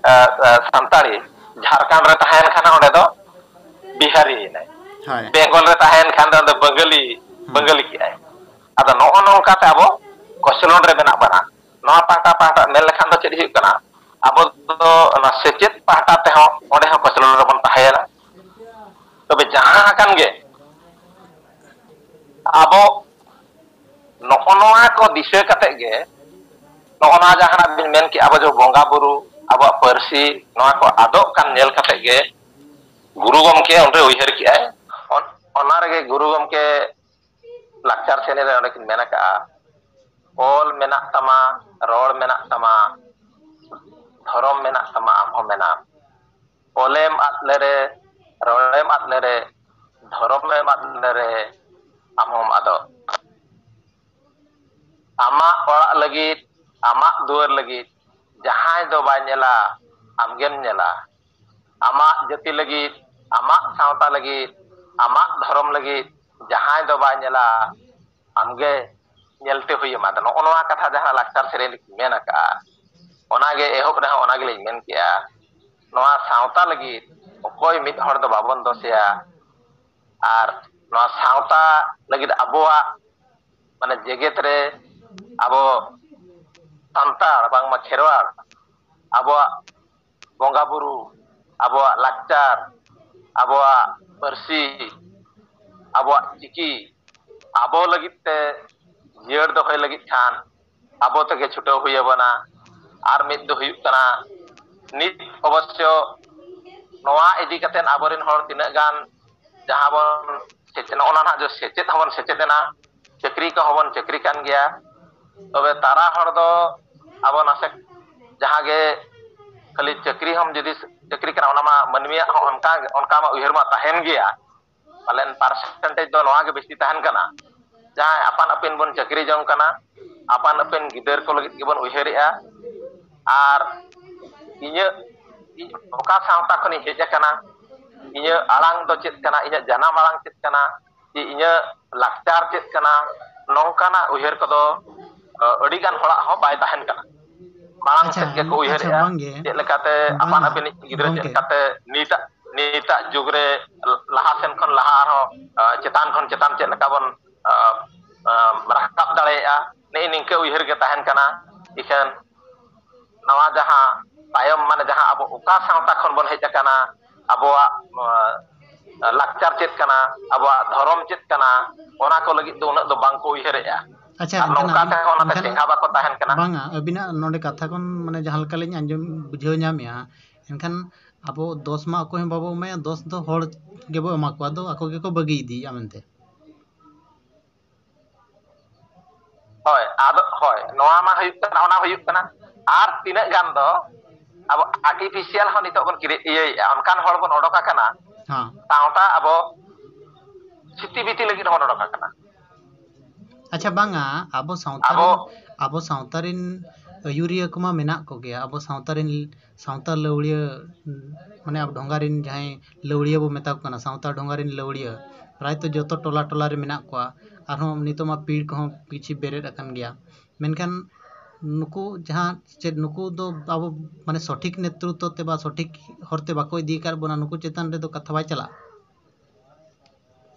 ᱟ, ᱟ, ᱥᱟᱱᱛᱟᱲᱤ, ᱡᱷᱟᱲᱠᱷᱚᱸᱰ ᱨᱮ ᱛᱟᱦᱮᱸᱭᱮᱱ ᱠᱷᱟᱱ ᱚᱸᱰᱮ ᱫᱚ ᱵᱤᱦᱟᱨᱤ ᱮᱱᱟᱭ᱾ ᱦᱳᱭ᱾ ᱵᱮᱝᱜᱚᱞ ᱨᱮ ᱛᱟᱦᱮᱸᱭᱮᱱ ᱠᱷᱟᱱ ᱫᱚ ᱚᱸᱰᱮ ᱵᱟᱝᱜᱟᱞᱤ, ᱦᱩᱸ᱾ ᱵᱟᱝᱜᱟᱞᱤ ᱠᱮᱜᱼᱟᱭ᱾ ᱟᱫᱚ ᱱᱚᱜᱼᱚ ᱱᱚᱝᱠᱟᱛᱮ ᱟᱵᱚ ᱠᱚᱪᱞᱚᱱ ᱨᱮ ᱢᱮᱱᱟᱜ ᱵᱚᱱᱟ᱾ ᱱᱚᱣᱟ ᱯᱟᱦᱴᱟ ᱯᱟᱦᱴᱟ ᱢᱮᱱ ᱞᱮᱠᱷᱟᱱ ᱫᱚ ᱪᱮᱫ ᱦᱩᱭᱩᱜ ᱠᱟᱱᱟ? ᱟᱵᱚ ᱫᱚ ᱚᱱᱟ ᱥᱮᱪᱮᱫ ᱯᱟᱦᱴᱟ ᱛᱮᱦᱚᱸ ᱚᱸᱰᱮ ᱦᱚᱸ ᱠᱚᱪᱞᱚᱱ ᱨᱮᱵᱚᱱ ᱛᱟᱦᱮᱸᱭᱮᱱᱟ᱾ ᱛᱚᱵᱮ ᱡᱟᱦᱟᱸ ᱟᱠᱟᱱ ᱜᱮ ᱟᱵᱚ ᱱᱚᱜᱼᱚ ᱱᱚᱣᱟ ᱠᱚ ᱫᱤᱥᱟᱹ ᱠᱟᱛᱮ ᱜᱮ, ᱱᱚᱜᱼᱚ ᱱᱚᱣᱟ ᱡᱟᱦᱟᱸ ᱵᱤᱱ ᱢᱮᱱ ᱠᱮᱜᱼᱟ, ᱟᱵᱚ ᱡᱮ ᱵᱚᱸᱜᱟ ᱵᱩᱨᱩ, ᱟᱵᱚᱣᱟᱜ ᱯᱟᱹᱨᱥᱤ, ᱱᱚᱣᱟ ᱠᱚ ᱟᱫᱚᱜ ᱠᱟᱱ ᱧᱮᱞ ᱠᱟᱛᱮ ᱜᱮ ᱜᱩᱨᱩ ᱜᱚᱢᱠᱮ ᱚᱸᱰᱮ ᱩᱭᱦᱟᱹᱨ ᱠᱮᱜᱼᱟᱭ᱾ ᱚᱱ-, ᱚᱱᱟ ᱨᱮᱜᱮ ᱜᱩᱨᱩ ᱜᱚᱢᱠᱮ ᱞᱟᱠᱪᱟᱨ ᱥᱮᱨᱮᱧ ᱨᱮ ᱚᱸᱰᱮ ᱠᱤᱱ ᱢᱮᱱ ᱟᱠᱟᱜᱼᱟ, "ᱚᱞ ᱢᱮᱱᱟᱜ ᱛᱟᱢᱟ, ᱨᱚᱲ ᱢᱮᱱᱟᱜ ᱛᱟᱢᱟ, ᱫᱷᱚᱨᱚᱢ ᱢᱮᱱᱟᱜ ᱛᱟᱢᱟ, ᱟᱢ ᱦᱚᱸ ᱢᱮᱱᱟᱢ᱾ ᱚᱞᱮᱢ ᱟᱫ ᱞᱮᱨᱮ, ᱨᱚᱲᱮᱢ ᱟᱫ ᱞᱮᱨᱮ, ᱫᱷᱚᱨᱚᱢᱮᱢ ᱟᱫ ᱞᱮᱨᱮ, ᱟᱢ ᱦᱚᱸᱢ ᱟᱫᱚᱜ᱾ ᱟᱢᱟᱜ ᱚᱲᱟᱜ ᱞᱟᱹᱜᱤᱫ, ᱟᱢᱟᱜ ᱫᱩᱣᱟᱹᱨ ᱞᱟᱹᱜᱤᱫ ᱡᱟᱦᱟᱸᱭ ᱫᱚ ᱵᱟᱭ ᱧᱮᱞᱟ, ᱟᱢᱜᱮᱢ ᱧᱮᱞᱟ᱾ ᱟᱢᱟᱜ ᱡᱟᱹᱛᱤ ᱞᱟᱹᱜᱤᱫ, ᱟᱢᱟᱜ ᱥᱟᱶᱛᱟ ᱞᱟᱹᱜᱤᱫ, ᱟᱢᱟᱜ ᱫᱷᱚᱨᱚᱢ ᱞᱟᱹᱜᱤᱫ ᱡᱟᱦᱟᱸᱭ ᱫᱚ ᱵᱟᱭ ᱧᱮᱞᱟ, ᱟᱢᱜᱮ ᱧᱮᱞᱛᱮ ᱦᱩᱭ ᱟᱢᱟ᱾" ᱟᱫᱚ ᱱᱚᱜᱼᱚ ᱱᱚᱣᱟ ᱠᱟᱛᱷᱟ ᱡᱟᱦᱟᱸ ᱞᱟᱠᱪᱟᱨ ᱥᱮᱨᱮᱧ ᱨᱮᱠᱤᱱ ᱢᱮᱱ ᱟᱠᱟᱜᱼᱟ, ᱚᱱᱟᱜᱮ ᱮᱦᱚᱵ ᱨᱮᱦᱚᱸ ᱚᱱᱟ ᱜᱮᱞᱤᱧ ᱢᱮᱱ ᱠᱮᱜᱼᱟ, ᱱᱚᱣᱟ ᱥᱟᱶᱛᱟ ᱞᱟᱹᱜᱤᱫ ᱚᱠᱚᱭ ᱢᱤᱫ ᱦᱚᱲ ᱫᱚ ᱵᱟᱵᱚᱱ ᱫᱳᱥᱮᱭᱟ᱾ ᱟᱨ ᱱᱚᱣᱟ ᱥᱟᱶᱛᱟ ᱞᱟᱹᱜᱤᱫ ᱟᱵᱚᱣᱟᱜ, ᱢᱟᱱᱮ, ᱡᱮᱜᱮᱛ ᱨᱮ ᱟᱵᱚ ᱥᱟᱱᱛᱟᱲ ᱵᱟᱝᱢᱟ ᱠᱷᱮᱨᱣᱟᱲ, ᱟᱵᱚᱣᱟᱜ ᱵᱚᱸᱜᱟ ᱵᱩᱨᱩ, ᱟᱵᱚᱣᱟᱜ ᱞᱟᱠᱪᱟᱨ, ᱟᱵᱚᱣᱟᱜ ᱯᱟᱹᱨᱥᱤ, ᱟᱵᱚᱣᱟᱜ ᱪᱤᱠᱤ ᱟᱵᱚ ᱞᱟᱹᱜᱤᱫ ᱛᱮ ᱡᱤᱭᱟᱹᱲ ᱫᱚᱦᱚᱭ ᱞᱟᱹᱜᱤᱫ ᱠᱷᱟᱱ ᱟᱵᱚ ᱛᱮᱜᱮ ᱪᱷᱩᱴᱟᱹᱣ ᱦᱩᱭ ᱟᱵᱚᱱᱟ᱾ ᱟᱨ ᱢᱤᱫ ᱫᱚ ᱦᱩᱭᱩᱜ ᱠᱟᱱᱟ, ᱱᱤᱛ ᱚᱵᱚᱥᱥᱚ ᱱᱚᱣᱟ ᱤᱫᱤ ᱠᱟᱛᱮ ᱟᱵᱚᱨᱮᱱ ᱦᱚᱲ ᱛᱤᱱᱟᱹᱜ ᱜᱟᱱ ᱡᱟᱦᱟᱸ ᱵᱚᱱ ᱥᱮᱪᱮᱫ, ᱱᱚᱜᱼᱚ ᱱᱟ ᱱᱟᱜ ᱡᱮ ᱥᱮᱪᱮᱫ ᱦᱚᱸᱵᱚᱱ ᱥᱮᱪᱮᱫ ᱮᱱᱟ, ᱪᱟᱹᱠᱨᱤ ᱠᱚᱦᱚᱸ ᱵᱚᱱ ᱪᱟᱹᱠᱨᱤ ᱠᱟᱱ ᱜᱮᱭᱟ᱾ ᱛᱚᱵᱮ ᱛᱟᱨᱟ ᱦᱚᱲ ᱫᱚ ᱟᱵᱚ ᱱᱟᱥᱮ ᱡᱟᱦᱟᱸ ᱜᱮ ᱠᱷᱟᱹᱞᱤ ᱪᱟᱹᱠᱨᱤ ᱦᱚᱸ ᱡᱩᱫᱤ ᱪᱟᱹᱠᱨᱤ ᱠᱟᱱᱟ, ᱚᱱᱟ ᱢᱟ ᱢᱟᱹᱱᱢᱤᱭᱟᱜ ᱦᱚᱸ ᱚᱱᱠᱟ, ᱚᱱᱠᱟ ᱢᱟ ᱩᱭᱦᱟᱹᱨ ᱢᱟ ᱛᱟᱦᱮᱱ ᱜᱮᱭᱟ, ᱯᱟᱞᱮᱱ percentage ᱫᱚ ᱱᱚᱣᱟ ᱜᱮ ᱵᱮᱥᱤ ᱛᱟᱦᱮᱱ ᱠᱟᱱᱟ, ᱡᱟᱦᱟᱸᱭ ᱟᱯᱟᱱ ᱟᱹᱯᱤᱱ ᱵᱚᱱ ᱪᱟᱹᱠᱨᱤ ᱡᱚᱝ ᱠᱟᱱᱟ, ᱟᱯᱟᱱ ᱟᱹᱯᱤᱱ ᱜᱤᱫᱟᱹᱨ ᱠᱚ ᱞᱟᱹᱜᱤᱫ ᱜᱮᱵᱚᱱ ᱩᱭᱦᱟᱹᱨᱮᱜᱼᱟ᱾ ᱟᱨ ᱤᱧᱟᱹᱜ, ᱤᱧ ᱚᱠᱟ ᱥᱟᱶᱛᱟ ᱠᱷᱚᱱᱤᱧ ᱦᱮᱡ ᱟᱠᱟᱱᱟ, ᱤᱧᱟᱹᱜ ᱟᱲᱟᱝ ᱫᱚ ᱪᱮᱫ ᱠᱟᱱᱟ, ᱤᱧᱟᱹᱜ ᱡᱟᱱᱟᱢ ᱟᱲᱟᱝ ᱪᱮᱫ ᱠᱟᱱᱟ, ᱡᱮ ᱤᱧᱟᱹᱜ ᱞᱟᱠᱪᱟᱨ ᱪᱮᱫ ᱠᱟᱱᱟ, ᱱᱚᱝᱠᱟᱱᱟᱜ ᱩᱭᱦᱟᱹᱨ ᱠᱚᱫᱚ, ᱟᱹᱰᱤ ᱜᱟᱱ ᱦᱚᱲᱟᱜ ᱦᱚᱸ ᱵᱟᱭ ᱛᱟᱦᱮᱱ ᱠᱟᱱᱟ᱾ ᱢᱟᱲᱟᱝ ᱟᱪᱪᱷᱟ, ᱥᱮᱫ ᱜᱮᱠᱚ ᱟᱪᱪᱷᱟ, ᱩᱭᱦᱟᱹᱨᱮᱜᱼᱟ, ᱵᱟᱝᱜᱮ, ᱪᱮᱫ ᱞᱮᱠᱟᱛᱮ ᱟᱯᱟᱱ ᱵᱟᱝᱟ, ᱟᱹᱯᱤᱱᱤᱡ ᱜᱤᱫᱽᱨᱟᱹ ᱪᱮᱫ ᱜᱚᱢᱠᱮ᱾ ᱞᱮᱠᱟᱛᱮ ᱱᱤᱛᱟᱜ, ᱱᱤᱛᱟᱜ ᱡᱩᱜᱽ ᱨᱮ ᱞᱟᱦᱟ ᱥᱮᱱ ᱠᱷᱚᱱ ᱞᱟᱦᱟ ᱟᱨᱦᱚᱸ, ᱟ, ᱪᱮᱛᱟᱱ ᱠᱷᱚᱱ ᱪᱮᱛᱟᱱ ᱪᱮᱫ ᱞᱮᱠᱟ ᱵᱚᱱ, ᱟ, ᱟ, ᱨᱟᱠᱟᱵ ᱫᱟᱲᱮᱭᱟᱜᱼᱟ, ᱱᱮᱜᱼᱮ ᱱᱤᱝᱠᱟᱹ ᱩᱭᱦᱟᱹᱨ ᱜᱮ ᱛᱟᱦᱮᱱ ᱠᱟᱱᱟ᱾ ᱤᱠᱷᱟᱹᱱ ᱱᱟᱣᱟ ᱡᱟᱦᱟᱸ ᱛᱟᱭᱚᱢ, ᱢᱟᱱᱮ ᱡᱟᱦᱟᱸ ᱟᱵᱚ ᱚᱠᱟ ᱥᱟᱶᱛᱟ ᱠᱷᱚᱱ ᱵᱚᱱ ᱦᱮᱡ ᱟᱠᱟᱱᱟ, ᱟᱵᱚᱣᱟᱜ, ᱱᱚᱣᱟ, ᱞᱟᱠᱪᱟᱨ ᱪᱮᱫ ᱠᱟᱱᱟ, ᱟᱵᱚᱣᱟᱜ ᱫᱷᱚᱨᱚᱢ ᱪᱮᱫ ᱠᱟᱱᱟ, ᱚᱱᱟ ᱠᱚ ᱞᱟᱹᱜᱤᱫ ᱫᱚ ᱩᱱᱟᱹᱜ ᱫᱚ ᱵᱟᱝ ᱠᱚ ᱩᱭᱦᱟᱹᱨᱮᱜᱼᱟ᱾ ᱟᱪᱪᱷᱟ, ᱟᱨ ᱮᱱᱠᱷᱟᱱ ᱱᱚᱝᱠᱟ ᱟᱹᱵᱤᱱ, ᱛᱮᱦᱚᱸ ᱚᱱᱟᱛᱮ ᱮᱱᱠᱷᱟᱱ ᱪᱮᱸᱜᱷᱟ ᱵᱟᱠᱚ ᱛᱟᱦᱮᱱ ᱠᱟᱱᱟ᱾ ᱵᱟᱝᱟ, ᱟᱹᱵᱤᱱᱟᱜ ᱱᱚᱰᱮ ᱠᱟᱛᱷᱟ ᱠᱷᱚᱱ ᱢᱟᱱᱮ ᱡᱟᱦᱟᱸ ᱞᱮᱠᱟᱞᱤᱧ ᱟᱸᱡᱚᱢ ᱵᱩᱡᱷᱟᱹᱣ ᱧᱟᱢᱮᱜᱼᱟ, ᱮᱱᱠᱷᱟᱱ ᱟᱵᱚ ᱫᱚᱥ ᱢᱟ ᱚᱠᱚᱭ ᱦᱚᱸ ᱵᱟᱵᱚ ᱮᱢᱟᱭᱟ, ᱫᱚᱥ ᱫᱚ ᱦᱚᱲ ᱜᱮᱵᱚ ᱮᱢᱟ ᱠᱚᱣᱟ, ᱟᱫᱚ ᱟᱠᱚ ᱜᱮᱠᱚ ᱵᱟᱹᱜᱤ ᱤᱫᱤᱭᱮᱫᱼᱟ ᱢᱮᱱᱛᱮ᱾ ᱦᱳᱭ, ᱟᱫᱚ ᱦᱳᱭ, ᱱᱚᱣᱟ ᱢᱟ ᱦᱩᱭᱩᱜ ᱠᱟᱱᱟ, ᱚᱱᱟ ᱦᱩᱭᱩᱜ ᱠᱟᱱᱟ᱾ ᱟᱨ ᱛᱤᱱᱟᱹᱜ ᱜᱟᱱ ᱫᱚ ᱟᱵᱚ artificial ᱦᱚᱸ ᱱᱤᱛᱚᱜ ᱵᱚᱱ ᱠᱤᱨᱤ-, ᱤᱭᱟᱹᱭᱮᱫᱼᱟ, ᱚᱱᱠᱟᱱ ᱦᱚᱲ ᱵᱚᱱ ᱚᱰᱚᱠ ᱟᱠᱟᱱᱟ᱾ ᱦᱮᱸ᱾ ᱥᱟᱶᱛᱟ ᱟᱵᱚ ᱥᱤᱛᱤ ᱵᱤᱛᱤ ᱞᱟᱹᱜᱤᱫ ᱦᱚᱸᱵᱚᱱ ᱚᱰᱚᱠ ᱟᱠᱟᱱᱟ᱾ ᱟᱪᱪᱷᱟ, ᱵᱟᱝᱟ, ᱟᱵᱚ ᱥᱟᱶᱛᱟ ᱟᱵᱚ ᱨᱮᱱ, ᱟᱵᱚ ᱥᱟᱶᱛᱟ ᱨᱮᱱ ᱟᱹᱭᱩᱨᱤᱭᱟᱹ ᱠᱚᱢᱟ ᱢᱮᱱᱟᱜ ᱠᱚᱜᱮᱭᱟ᱾ ᱟᱵᱚ ᱥᱟᱶᱛᱟ ᱨᱮᱱ, ᱥᱟᱶᱛᱟ ᱞᱟᱹᱣᱲᱤᱭᱟᱹ, ᱢᱟᱱᱮ ᱟᱵᱚ ᱰᱷᱚᱸᱜᱟ ᱨᱮᱱ ᱡᱟᱦᱟᱸᱭ ᱞᱟᱹᱣᱲᱤᱭᱟᱹ ᱵᱚ ᱢᱮᱛᱟ ᱠᱚ ᱠᱟᱱᱟ, ᱥᱟᱶᱛᱟ ᱰᱷᱚᱸᱜᱟ ᱨᱮᱱ ᱞᱟᱹᱣᱲᱤᱭᱟᱹ ᱯᱨᱟᱭᱛᱚ ᱡᱚᱛᱚ ᱴᱚᱞᱟ ᱴᱚᱞᱟ ᱨᱮ ᱢᱮᱱᱟᱜ ᱠᱚᱣᱟ᱾ ᱟᱨᱦᱚᱸ ᱱᱤᱛᱚᱜ ᱢᱟ ᱯᱤᱲ ᱠᱚᱦᱚᱸ ᱠᱤᱪᱷᱩ ᱵᱮᱨᱮᱫ ᱟᱠᱟᱱ ᱜᱮᱭᱟ᱾ ᱢᱮᱱᱠᱷᱟᱱ ᱱᱩᱠᱩ ᱡᱟᱦᱟᱸ ᱪᱮᱫ, ᱱᱩᱠᱩ ᱫᱚ ᱟᱵᱚ ᱢᱟᱱᱮ ᱥᱚᱴᱷᱤᱠ ᱱᱮᱛᱨᱤᱛᱵᱚ ᱛᱮ ᱵᱟ ᱥᱚᱴᱷᱤᱠ ᱦᱚᱨ ᱛᱮ ᱵᱟᱠᱚ ᱤᱫᱤ ᱟᱠᱟᱫ ᱵᱚᱱᱟ, ᱱᱩᱠᱩ ᱪᱮᱛᱟᱱ ᱨᱮᱫᱚ ᱠᱟᱛᱷᱟ ᱵᱟᱭ ᱪᱟᱞᱟᱜᱼᱟ᱾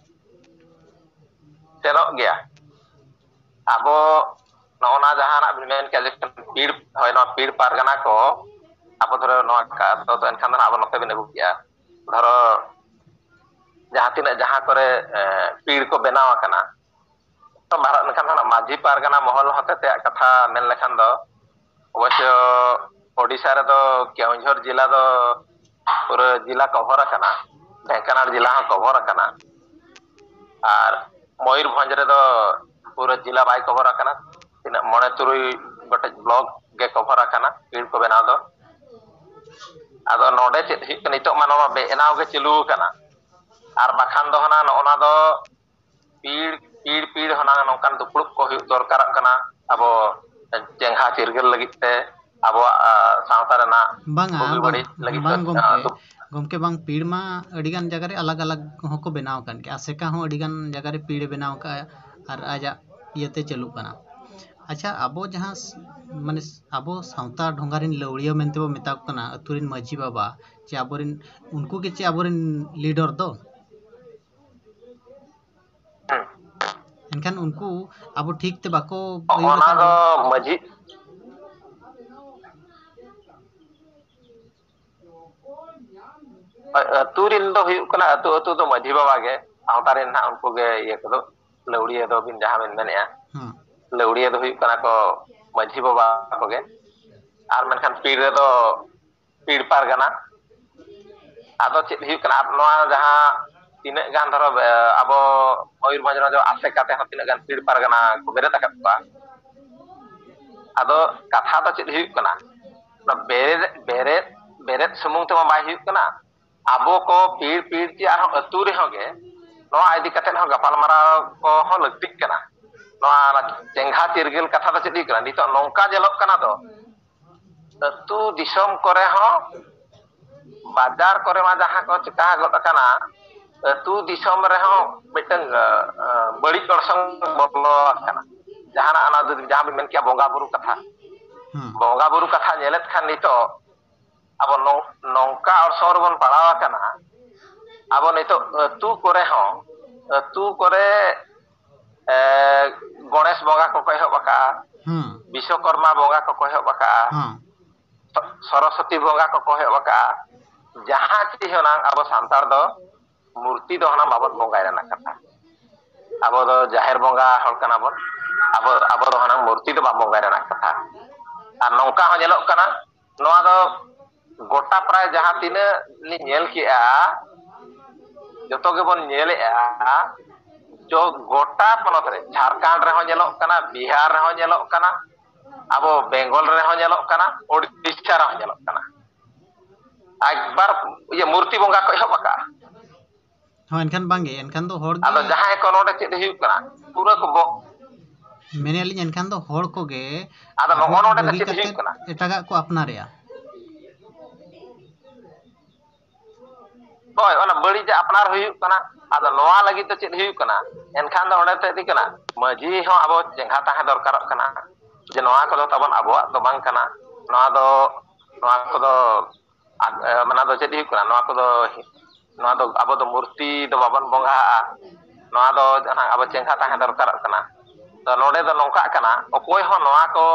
ᱥᱮᱱᱚᱜ ᱜᱮᱭᱟ᱾ ᱟᱵᱚ ᱱᱚᱜᱼᱚ ᱱᱟ ᱡᱟᱦᱟᱱᱟᱜ ᱵᱤᱱ ᱢᱮᱱ ᱠᱮᱫ, ᱡᱮ ᱯᱤᱲ, ᱦᱳᱭ, ᱱᱚᱣᱟ ᱯᱤᱲ ᱯᱟᱨᱜᱟᱱᱟ ᱠᱚ, ᱟᱵᱚ ᱫᱷᱚᱨᱚ ᱱᱚᱣᱟ ᱠᱟ-, ᱫᱚ, ᱫᱚ ᱮᱱᱠᱷᱟᱱ ᱫᱚ ᱱᱟᱜ ᱟᱵᱚ ᱱᱚᱛᱮ ᱵᱤᱱ ᱟᱹᱜᱩ ᱠᱮᱜᱼᱟ᱾ ᱫᱷᱚᱨᱚ, ᱡᱟᱦᱟᱸ ᱛᱤᱱᱟᱹᱜ, ᱡᱟᱦᱟᱸ ᱠᱚᱨᱮ, ᱮ, ᱯᱤᱲ ᱠᱚ ᱵᱮᱱᱟᱣ ᱟᱠᱟᱱᱟ, ᱛᱚ ᱵᱷᱟᱨᱚᱛ ᱱᱟᱠᱷᱟ ᱫᱚ ᱱᱟᱜ ᱢᱟᱹᱡᱷᱤ ᱯᱟᱨᱜᱟᱱᱟ ᱢᱚᱦᱚᱞ ᱦᱚᱛᱮᱛᱮ ᱠᱟᱛᱷᱟ ᱢᱮᱱ ᱞᱮᱠᱷᱟᱱ ᱫᱚ, ᱚᱵᱚᱥᱥᱚ ᱳᱰᱤᱥᱟ ᱨᱮᱫᱚ ᱠᱮᱣᱚᱱᱡᱷᱚᱨ ᱡᱮᱞᱟ ᱫᱚ ᱯᱩᱨᱟᱹ ᱡᱮᱞᱟ ᱠᱚᱵᱷᱚᱨ ᱟᱠᱟᱱᱟ, ᱰᱷᱮᱝᱠᱟᱱᱟᱞ ᱡᱮᱞᱟ ᱦᱚᱸ ᱠᱚᱵᱷᱚᱨ ᱟᱠᱟᱱᱟ, ᱟᱨ ᱢᱚᱭᱩᱨᱵᱷᱚᱸᱡᱽ ᱨᱮᱫᱚ ᱯᱩᱨᱟᱹ ᱡᱮᱞᱟ ᱵᱟᱭ ᱠᱚᱵᱷᱚᱨ ᱟᱠᱟᱱᱟ, ᱛᱤᱱᱟᱹᱜ ᱢᱚᱬᱮ ᱛᱩᱨᱩᱭ ᱜᱚᱴᱮᱡ ᱵᱞᱚᱠ ᱜᱮ ᱠᱚᱵᱷᱚᱨ ᱟᱠᱟᱱᱟ ᱯᱤᱲ ᱠᱚ ᱵᱮᱱᱟᱣ ᱫᱚ᱾ ᱟᱫᱚ ᱱᱚᱰᱮ ᱪᱮᱫ ᱦᱩᱭᱩᱜ ᱠᱟᱱᱟ, ᱱᱤᱛᱚᱜ ᱢᱟ ᱱᱚᱣᱟ ᱵᱮᱱᱟᱣ ᱜᱮ ᱪᱟᱹᱞᱩ ᱟᱠᱟᱱᱟ, ᱟᱨ ᱵᱟᱠᱷᱟᱱ ᱫᱚ ᱦᱟᱱᱟ ᱱᱚᱜᱼᱚ ᱱᱟ ᱫᱚ ᱯᱤᱲ ᱯᱤᱲ ᱯᱤᱲ ᱦᱟᱱᱟ ᱱᱚᱝᱠᱟᱱ ᱫᱩᱯᱲᱩᱵ ᱠᱚ ᱦᱩᱭᱩᱜ ᱫᱚᱨᱠᱟᱨᱚᱜ ᱠᱟᱱᱟ ᱟᱵᱚ ᱪᱮᱸᱜᱷᱟ ᱪᱤᱨᱜᱟᱹᱞ ᱞᱟᱹᱜᱤᱫ ᱛᱮ, ᱟᱵᱚᱣᱟᱜ, ᱟ, ᱥᱟᱶᱛᱟ ᱨᱮᱱᱟᱜ ᱵᱟᱝᱟ, ᱵᱩᱜᱤ ᱵᱟᱝ, ᱵᱟᱹᱲᱤᱡ ᱞᱟᱹᱜᱤᱫ ᱵᱟᱝ ᱫᱚ, ᱜᱚᱢᱠᱮ, ᱟ, ᱫᱩᱯ- ᱜᱚᱢᱠᱮ, ᱵᱟᱝ, ᱯᱤᱲ ᱢᱟ ᱟᱹᱰᱤᱜᱟᱱ ᱡᱟᱭᱜᱟ ᱨᱮ ᱟᱞᱟᱜᱽ ᱟᱞᱟᱜᱽ ᱦᱚᱸᱠᱚ ᱵᱮᱱᱟᱣ ᱟᱠᱟᱫ ᱜᱮᱭᱟ᱾ ᱟᱥᱮᱠᱟ ᱦᱚᱸ ᱟᱹᱰᱤᱜᱟᱱ ᱡᱟᱭᱜᱟ ᱨᱮ ᱯᱤᱲ ᱮ ᱵᱮᱱᱟᱣ ᱟᱠᱟᱫᱼᱟ ᱟᱨ ᱟᱡᱟᱜ ᱤᱭᱟᱹᱛᱮ ᱪᱟᱹᱞᱩᱜ ᱠᱟᱱᱟ᱾ ᱟᱪᱪᱷᱟ, ᱟᱵᱚ ᱡᱟᱦᱟᱸ ᱥ-, ᱢᱟᱱᱮ ᱟᱵᱚ ᱥᱟᱶᱛᱟ ᱰᱷᱚᱸᱜᱟ ᱨᱮᱱ ᱞᱟᱹᱣᱲᱤᱭᱟᱹ ᱢᱮᱱᱛᱮ ᱵᱚ ᱢᱮᱛᱟ ᱠᱚ ᱠᱟᱱᱟ, ᱟᱹᱛᱩ ᱨᱮᱱ ᱢᱟᱹᱡᱷᱤ ᱵᱟᱵᱟ, ᱪᱮ ᱟᱵᱚᱨᱮᱱ, ᱩᱱᱠᱩ ᱜᱮ ᱪᱮ ᱟᱵᱚᱨᱮᱱ ᱞᱤᱰᱟᱨ ᱫᱚ? ᱦᱮᱸ᱾ ᱮᱱᱠᱷᱟᱱ ᱩᱱᱠᱩ ᱟᱵᱚ ᱴᱷᱤᱠ ᱛᱮ ᱵᱟᱠᱚ ᱟᱹᱭᱩᱨ ᱚᱱᱟ ᱟᱠᱟᱫ ᱫᱚ ᱵᱚᱱᱟ᱾ ᱢᱟᱹᱡᱷᱤ, ᱟᱹᱛᱩ ᱨᱮᱱ ᱫᱚ ᱦᱩᱭᱩᱜ ᱠᱟᱱᱟ, ᱟᱹᱛᱩ ᱟᱹᱛᱩ ᱫᱚ ᱢᱟᱹᱡᱷᱤ ᱵᱟᱵᱟ ᱜᱮ, ᱥᱟᱶᱛᱟ ᱨᱮᱱ ᱦᱟᱸᱜ ᱩᱱᱠᱩ ᱜᱮ ᱤᱭᱟᱹ ᱠᱚᱫᱚ, ᱞᱟᱹᱣᱲᱤᱭᱟᱹ ᱫᱚ ᱵᱤᱱ ᱡᱟᱦᱟᱸ ᱵᱤᱱ ᱢᱮᱱᱮᱫᱼᱟ, ᱦᱮᱸ᱾ ᱞᱟᱹᱣᱲᱤᱭᱟᱹ ᱫᱚ ᱦᱩᱭᱩᱜ ᱠᱟᱱᱟ ᱠᱚ ᱢᱟᱹᱡᱷᱤ ᱵᱟᱵᱟ ᱠᱚᱜᱮ᱾ ᱟᱨ ᱢᱮᱱᱠᱷᱟᱱ ᱯᱤᱲ ᱨᱮᱫᱚ ᱯᱤᱲ ᱯᱟᱨᱜᱟᱱᱟ᱾ ᱟᱫᱚ ᱪᱮᱫ ᱦᱩᱭᱩᱜ ᱠᱟᱱᱟ, ᱟᱵ-, ᱱᱚᱣᱟ ᱡᱟᱦᱟᱸ ᱛᱤᱱᱟᱹᱜ ᱜᱟᱱ ᱫᱷᱚᱨᱚ, ᱮ, ᱟᱵᱚ ᱢᱚᱭᱩᱨᱵᱷᱚᱸᱡᱽ ᱨᱮ ᱟᱥᱮᱠᱟ ᱛᱮᱦᱚᱸ ᱛᱤᱱᱟᱹᱜ ᱜᱟᱱ ᱯᱤᱲ ᱯᱟᱨᱜᱟᱱᱟ ᱠᱚ ᱵᱮᱨᱮᱫ ᱟᱠᱟᱫ ᱠᱚᱣᱟ᱾ ᱟᱫᱚ ᱠᱟᱛᱷᱟ ᱫᱚ ᱪᱮᱫ ᱦᱩᱭᱩᱜ ᱠᱟᱱᱟ, ᱚᱱᱟ ᱵᱮᱨᱮᱫ, ᱵᱮᱨᱮᱫ, ᱵᱮᱨᱮᱫ ᱥᱩᱢᱩᱝ ᱛᱮᱢᱟ ᱵᱟᱭ ᱦᱩᱭᱩᱜ ᱠᱟᱱᱟ᱾ ᱟᱵᱚ ᱠᱚ ᱯᱤᱲ ᱯᱤᱲ ᱪᱮ ᱟᱨᱦᱚᱸ ᱟᱹᱛᱩ ᱨᱮᱦᱚᱸ ᱜᱮ ᱱᱚᱣᱟ ᱤᱫᱤ ᱠᱟᱛᱮᱫ ᱦᱚᱸ ᱜᱟᱯᱟᱞᱢᱟᱨᱟᱣ ᱠᱚᱦᱚᱸ ᱞᱟᱹᱠᱛᱤᱜ ᱠᱟᱱᱟ᱾ ᱱᱚᱣᱟ ᱪᱮᱸᱜᱷᱟ ᱪᱤᱨᱜᱟᱹᱞ ᱠᱟᱛᱷᱟ ᱫᱚ ᱪᱮᱫ ᱦᱩᱭᱩᱜ ᱠᱟᱱᱟ? ᱱᱤᱛᱚᱜ ᱱᱚᱝᱠᱟ ᱧᱮᱞᱚᱜ ᱠᱟᱱᱟ ᱫᱚ, ᱟᱹᱛᱩ ᱫᱤᱥᱚᱢ ᱠᱚᱨᱮ ᱦᱚᱸ, ᱵᱟᱡᱟᱨ ᱠᱚᱨᱮ ᱢᱟ ᱡᱟᱦᱟᱸ ᱠᱚ ᱪᱤᱠᱟ ᱜᱚᱫ ᱟᱠᱟᱱᱟ, ᱟᱹᱛᱩ ᱫᱤᱥᱚᱢ ᱨᱮᱦᱚᱸ ᱢᱤᱫᱴᱟᱝ, ᱟ, ᱟ, ᱵᱟᱹᱲᱤᱡ ᱚᱨᱥᱚᱝ ᱵᱚᱞᱚ ᱟᱠᱟᱱᱟ᱾ ᱡᱟᱦᱟᱱᱟᱜ ᱚᱱᱟ ᱡᱩᱫᱤ ᱡᱟᱦᱟᱸ ᱵᱤᱱ ᱢᱮᱱ ᱠᱮᱜᱼᱟ ᱵᱚᱸᱜᱟ ᱵᱩᱨᱩ ᱠᱟᱛᱷᱟ, ᱦᱩᱸ᱾ ᱵᱚᱸᱜᱟ ᱵᱩᱨᱩ ᱠᱟᱛᱷᱟ ᱧᱮᱞᱮᱫ ᱠᱷᱟᱱ ᱱᱤᱛᱚᱜ ᱟᱵᱚ ᱱᱚ-, ᱱᱚᱝᱠᱟ ᱚᱨᱥᱚᱝ ᱨᱮᱵᱚᱱ ᱯᱟᱲᱟᱣ ᱟᱠᱟᱱᱟ, ᱟᱵᱚ ᱱᱤᱛᱚᱜ ᱟᱹᱛᱩ ᱠᱚᱨᱮ ᱦᱚᱸ, ᱟᱹᱛᱩ ᱠᱚᱨᱮ, ᱮ, ᱜᱚᱬᱮᱥ ᱵᱚᱸᱜᱟ ᱠᱚᱠᱚ ᱮᱦᱚᱵ ᱟᱠᱟᱜᱼᱟ, ᱦᱩᱸ᱾ ᱵᱤᱥᱥᱚᱠᱚᱨᱢᱟ ᱵᱚᱸᱜᱟ ᱠᱚᱠᱚ ᱮᱦᱚᱵ ᱟᱠᱟᱜᱼᱟ, ᱦᱩᱸ᱾ ᱥᱚ-, ᱥᱚᱨᱚᱥᱚᱛᱤ ᱵᱚᱸᱜᱟ ᱠᱚᱠᱚ ᱮᱦᱚᱵ ᱟᱠᱟᱜᱼᱟ᱾ ᱡᱟᱦᱟᱸ ᱪᱮᱫ ᱦᱚᱸ ᱱᱟᱝ ᱟᱵᱚ ᱥᱟᱱᱛᱟᱲ ᱫᱚ ᱢᱩᱨᱛᱤ ᱫᱚ ᱦᱟᱱᱟ ᱵᱟᱵᱚᱱ ᱵᱚᱸᱜᱟᱭ ᱨᱮᱱᱟᱜ ᱠᱟᱛᱷᱟ᱾ ᱟᱵᱚ ᱫᱚ ᱡᱟᱦᱮᱨ ᱵᱚᱸᱜᱟ ᱦᱚᱲ ᱠᱟᱱᱟ ᱵᱚᱱ, ᱟᱵᱚ, ᱟᱵᱚ ᱫᱚ ᱦᱟᱱᱟ ᱢᱩᱨᱛᱤ ᱫᱚ ᱵᱟᱵᱚᱱ ᱵᱚᱸᱜᱟᱭ ᱨᱮᱱᱟᱜ ᱠᱟᱛᱷᱟ᱾ ᱟᱨ ᱱᱚᱝᱠᱟ ᱦᱚᱸ ᱧᱮᱞᱚᱜ ᱠᱟᱱᱟ, ᱱᱚᱣᱟ ᱫᱚ ᱜᱚᱴᱟ ᱯᱨᱟᱭ ᱡᱟᱦᱟᱸ ᱛᱤᱱᱟᱹᱜ ᱞᱤᱧ ᱧᱮᱞ ᱠᱮᱜᱼᱟ, ᱡᱚᱛᱚ ᱜᱮᱵᱚᱱ ᱧᱮᱞᱮᱜᱼᱟ, ᱡᱚ-, ᱜᱚᱴᱟ ᱯᱚᱱᱚᱛ ᱨᱮ, ᱡᱷᱟᱲᱠᱷᱚᱸᱰ ᱨᱮᱦᱚᱸ ᱧᱮᱞᱚᱜ ᱠᱟᱱᱟ, ᱵᱤᱦᱟᱨ ᱨᱮᱦᱚᱸ ᱧᱮᱞᱚᱜ ᱠᱟᱱᱟ, ᱟᱵᱚ ᱵᱮᱝᱜᱚᱞ ᱨᱮᱦᱚᱸ ᱧᱮᱞᱚᱜ ᱠᱟᱱᱟ, ᱳᱰᱤᱥᱟ ᱨᱮᱦᱚᱸ ᱧᱮᱞᱚᱜ ᱠᱟᱱᱟ᱾ ᱮᱠᱵᱟᱨ ᱤᱭᱟᱹ ᱢᱩᱨᱛᱤ ᱵᱚᱸᱜᱟ ᱠᱚ ᱮᱦᱚᱵ ᱟᱠᱟᱜᱼᱟ᱾ ᱦᱚᱸ, ᱮᱱᱠᱷᱟᱱ ᱵᱟᱝᱜᱮ, ᱮᱱᱠᱷᱟᱱ ᱫᱚ ᱦᱚᱲ ᱜᱮ ᱟᱫᱚ ᱡᱟᱦᱟᱸᱭ ᱠᱚ ᱱᱚᱰᱮ ᱪᱮᱫ ᱦᱩᱭᱩᱜ ᱠᱟᱱᱟ, ᱯᱩᱨᱟᱹ ᱠᱚ ᱵᱚ-, ᱢᱮᱱᱮᱫᱼᱟ ᱞᱤᱧ, ᱮᱱᱠᱷᱟᱱ ᱫᱚ ᱦᱚᱲ ᱠᱚᱜᱮ ᱟᱫᱚ ᱱᱚᱜᱼᱚ ᱟᱵᱚᱣᱟᱜ ᱱᱚᱰᱮ ᱫᱚ ᱵᱟᱹᱜᱤ ᱪᱮᱫ ᱠᱟᱛᱮᱫ ᱦᱩᱭᱩᱜ ᱠᱟᱱᱟ? ᱮᱴᱟᱜᱟᱜ ᱠᱚ ᱟᱯᱱᱟᱨᱮᱜᱼᱟ᱾ ᱦᱳᱭ, ᱚᱱᱟ ᱵᱟᱹᱲᱤᱡᱟᱜ ᱟᱯᱱᱟᱨ ᱦᱩᱭᱩᱜ ᱠᱟᱱᱟ᱾ ᱟᱫᱚ ᱱᱚᱣᱟ ᱞᱟᱹᱜᱤᱫ ᱫᱚ ᱪᱮᱫ ᱦᱩᱭᱩᱜ ᱠᱟᱱᱟ? ᱮᱱᱠᱷᱟᱱ ᱫᱚ ᱚᱸᱰᱮ ᱪᱮᱫ ᱤᱫᱤ ᱠᱟᱱᱟ? ᱢᱟᱹᱡᱷᱤ ᱦᱚᱸ ᱟᱵᱚ ᱪᱮᱸᱜᱷᱟ ᱛᱟᱦᱮᱸ ᱫᱚᱨᱠᱟᱨᱚᱜ ᱠᱟᱱᱟ ᱡᱮ ᱱᱚᱣᱟ ᱠᱚᱫᱚ ᱛᱟᱵᱚᱱ ᱟᱵᱚᱣᱟᱜ ᱫᱚ ᱵᱟᱝ ᱠᱟᱱᱟ, ᱱᱚᱣᱟ ᱫᱚ, ᱱᱚᱣᱟ ᱠᱚᱫᱚ ᱟᱫ-, ᱮ, ᱢᱟᱱᱮ ᱫᱚ ᱪᱮᱫ ᱦᱩᱭᱩᱜ ᱠᱟᱱᱟ? ᱱᱚᱣᱟ ᱠᱚᱫᱚ, ᱱᱚᱣᱟ ᱫᱚ ᱟᱵᱚ ᱫᱚ ᱢᱩᱨᱛᱤ ᱫᱚ ᱵᱟᱵᱚᱱ ᱵᱚᱸᱜᱟᱜᱼᱟ, ᱱᱚᱣᱟ ᱫᱚ ᱡᱟᱦᱟᱸ ᱟᱵᱚ ᱪᱮᱸᱜᱷᱟ ᱛᱟᱦᱮᱸ ᱫᱚᱨᱠᱟᱨᱚᱜ ᱠᱟᱱᱟ᱾ ᱛᱚ ᱱᱚᱰᱮ ᱫᱚ ᱱᱚᱝᱠᱟᱜ ᱠᱟᱱᱟ, ᱚᱠᱚᱭ ᱦᱚᱸ ᱱᱚᱣᱟ ᱠᱚ,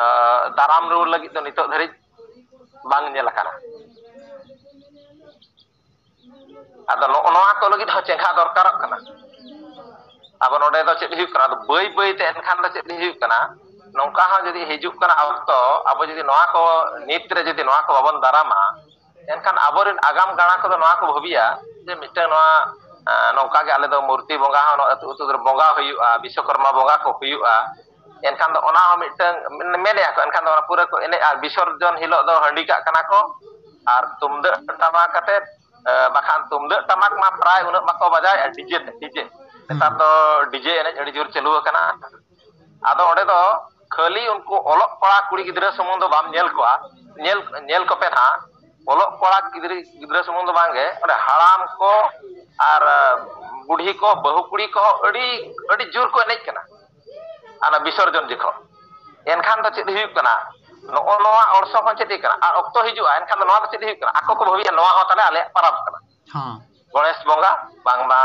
ᱮ, ᱫᱟᱨᱟᱢ ᱨᱩᱣᱟᱹᱲ ᱞᱟᱹᱜᱤᱫ ᱫᱚ ᱱᱤᱛᱚᱜ ᱫᱷᱟᱹᱨᱤᱡ ᱵᱟᱝ ᱧᱮᱞ ᱟᱠᱟᱱᱟ᱾ ᱟᱫᱚ ᱱᱚᱜᱼᱚ ᱱᱚᱣᱟ ᱠᱚ ᱞᱟᱹᱜᱤᱫ ᱦᱚᱸ ᱪᱮᱸᱜᱷᱟ ᱫᱚᱨᱠᱟᱨᱚᱜ ᱠᱟᱱᱟ᱾ ᱟᱵᱚ ᱱᱚᱰᱮ ᱫᱚ ᱪᱮᱫ ᱦᱩᱭᱩᱜ ᱠᱟᱱᱟ? ᱟᱫᱚ ᱵᱟᱹᱭ ᱵᱟᱹᱭ ᱛᱮ ᱮᱱᱠᱷᱟᱱ ᱫᱚ ᱪᱮᱫ ᱦᱩᱭᱩᱜ ᱠᱟᱱᱟ? ᱱᱚᱝᱠᱟ ᱦᱚᱸ ᱡᱩᱫᱤ ᱦᱤᱡᱩᱜ ᱠᱟᱱᱟ ᱚᱠᱛᱚ, ᱟᱵᱚ ᱡᱩᱫᱤ ᱱᱚᱣᱟ ᱠᱚ ᱱᱤᱛ ᱨᱮ ᱡᱩᱫᱤ ᱱᱚᱣᱟ ᱠᱚ ᱵᱟᱵᱚᱱ ᱫᱟᱨᱟᱢᱟ, ᱮᱱᱠᱷᱟᱱ ᱟᱵᱚᱨᱮᱱ ᱟᱜᱟᱢ ᱜᱟᱬᱟ ᱠᱚᱫᱚ ᱱᱚᱣᱟ ᱠᱚ ᱵᱷᱟᱹᱵᱤᱭᱟ ᱡᱮ ᱢᱤᱫᱴᱟᱝ ᱱᱚᱣᱟ, ᱮᱸ, ᱱᱚᱝᱠᱟ ᱜᱮ ᱟᱞᱮ ᱫᱚ ᱢᱩᱨᱛᱤ ᱵᱚᱸᱜᱟ ᱦᱚᱸ ᱱᱚᱣᱟ ᱟᱹᱛᱩ ᱟᱹᱛᱩ ᱨᱮ ᱵᱚᱸᱜᱟ ᱦᱩᱭᱩᱜᱼᱟ, ᱵᱤᱥᱥᱚᱠᱚᱨᱢᱟ ᱵᱚᱸᱜᱟ ᱠᱚ ᱦᱩᱭᱩᱜᱼᱟ᱾ ᱮᱱᱠᱷᱟᱱ ᱫᱚ ᱚᱱᱟ ᱦᱚᱸ ᱢᱤᱫᱴᱟᱝ ᱢᱮᱱᱮᱜᱼᱟ ᱠᱚ, ᱮᱱᱠᱷᱟᱱ ᱫᱚ ᱚᱱᱟ ᱯᱩᱨᱟᱹ ᱠᱚ ᱮᱱᱮᱡᱼᱟ᱾ ᱵᱤᱥᱚᱨᱡᱚᱱ ᱦᱤᱞᱳᱜ ᱫᱚ ᱦᱟᱺᱰᱤ ᱠᱟᱜ ᱠᱟᱱᱟ ᱠᱚ ᱟᱨ ᱛᱩᱢᱫᱟᱹᱜ ᱴᱟᱢᱟᱠ ᱟᱛᱮ, ᱮ, ᱵᱟᱠᱷᱟᱱ ᱛᱩᱢᱫᱟᱹᱜ ᱴᱟᱢᱟᱠ ᱢᱟ ᱯᱨᱟᱭ ᱩᱱᱟᱹᱜ ᱵᱟᱠᱚ ᱵᱟᱡᱟᱣᱮᱫᱼᱟ, ᱰᱤᱡᱮ ᱛᱮ, ᱰᱤᱡᱮ᱾ ᱱᱮᱛᱟᱨ ᱦᱩᱸ᱾ ᱫᱚ ᱰᱤᱡᱮ ᱮᱱᱮᱡ ᱟᱹᱰᱤ ᱡᱳᱨ ᱪᱟᱹᱞᱩ ᱟᱠᱟᱱᱟ᱾ ᱟᱫᱚ ᱚᱸᱰᱮ ᱫᱚ ᱠᱷᱟᱹᱞᱤ ᱩᱱᱠᱩ ᱚᱞᱚᱜ ᱠᱚᱲᱟ ᱠᱩᱲᱤ ᱜᱤᱫᱽᱨᱟᱹ ᱥᱩᱢᱩᱝ ᱫᱚ ᱵᱟᱢ ᱧᱮᱞ ᱠᱚᱣᱟ, ᱧᱮᱞ, ᱧᱮᱞ ᱠᱚᱯᱮ ᱱᱟᱦᱟᱜ, ᱚᱞᱚᱜ ᱠᱚᱲᱟ ᱜᱤᱫᱽᱨᱟᱹ, ᱜᱤᱫᱽᱨᱟᱹ ᱥᱩᱢᱩᱝ ᱫᱚ ᱵᱟᱝᱜᱮ, ᱚᱸᱰᱮ ᱦᱟᱲᱟᱢ ᱠᱚ ᱟᱨ, ᱮ, ᱵᱩᱰᱷᱤ ᱠᱚ, ᱵᱟᱹᱦᱩ ᱠᱩᱲᱤ ᱠᱚᱦᱚᱸ ᱟᱹᱰᱤ, ᱟᱹᱰᱤ ᱡᱳᱨ ᱠᱚ ᱮᱱᱮᱡ ᱠᱟᱱᱟ ᱚᱱᱟ ᱵᱤᱥᱚᱨᱡᱚᱱ ᱡᱚᱠᱷᱚᱱ᱾ ᱮᱱᱠᱷᱟᱱ ᱫᱚ ᱪᱮᱫ ᱦᱩᱭᱩᱜ ᱠᱟᱱᱟ? ᱱᱚᱜᱼᱚ ᱱᱚᱣᱟ ᱚᱨᱥᱚᱝ ᱦᱚᱸ ᱪᱮᱫ ᱦᱩᱭᱩᱜ ᱠᱟᱱᱟ? ᱟᱨ ᱚᱠᱛᱚ ᱦᱤᱡᱩᱜᱼᱟ, ᱮᱱᱠᱷᱟᱱ ᱫᱚ ᱱᱚᱣᱟ ᱫᱚ ᱪᱮᱫ ᱦᱩᱭᱩᱜ ᱠᱟᱱᱟ? ᱟᱠᱚ ᱠᱚ ᱵᱷᱟᱹᱵᱤᱭᱟ ᱱᱚᱣᱟ ᱦᱚᱸ ᱛᱟᱦᱞᱮ ᱟᱞᱮᱭᱟᱜ ᱯᱟᱨᱟᱵᱽ ᱠᱟᱱᱟ᱾ ᱦᱚᱸ᱾ ᱜᱚᱬᱮᱥ ᱵᱚᱸᱜᱟ, ᱵᱟᱝᱢᱟ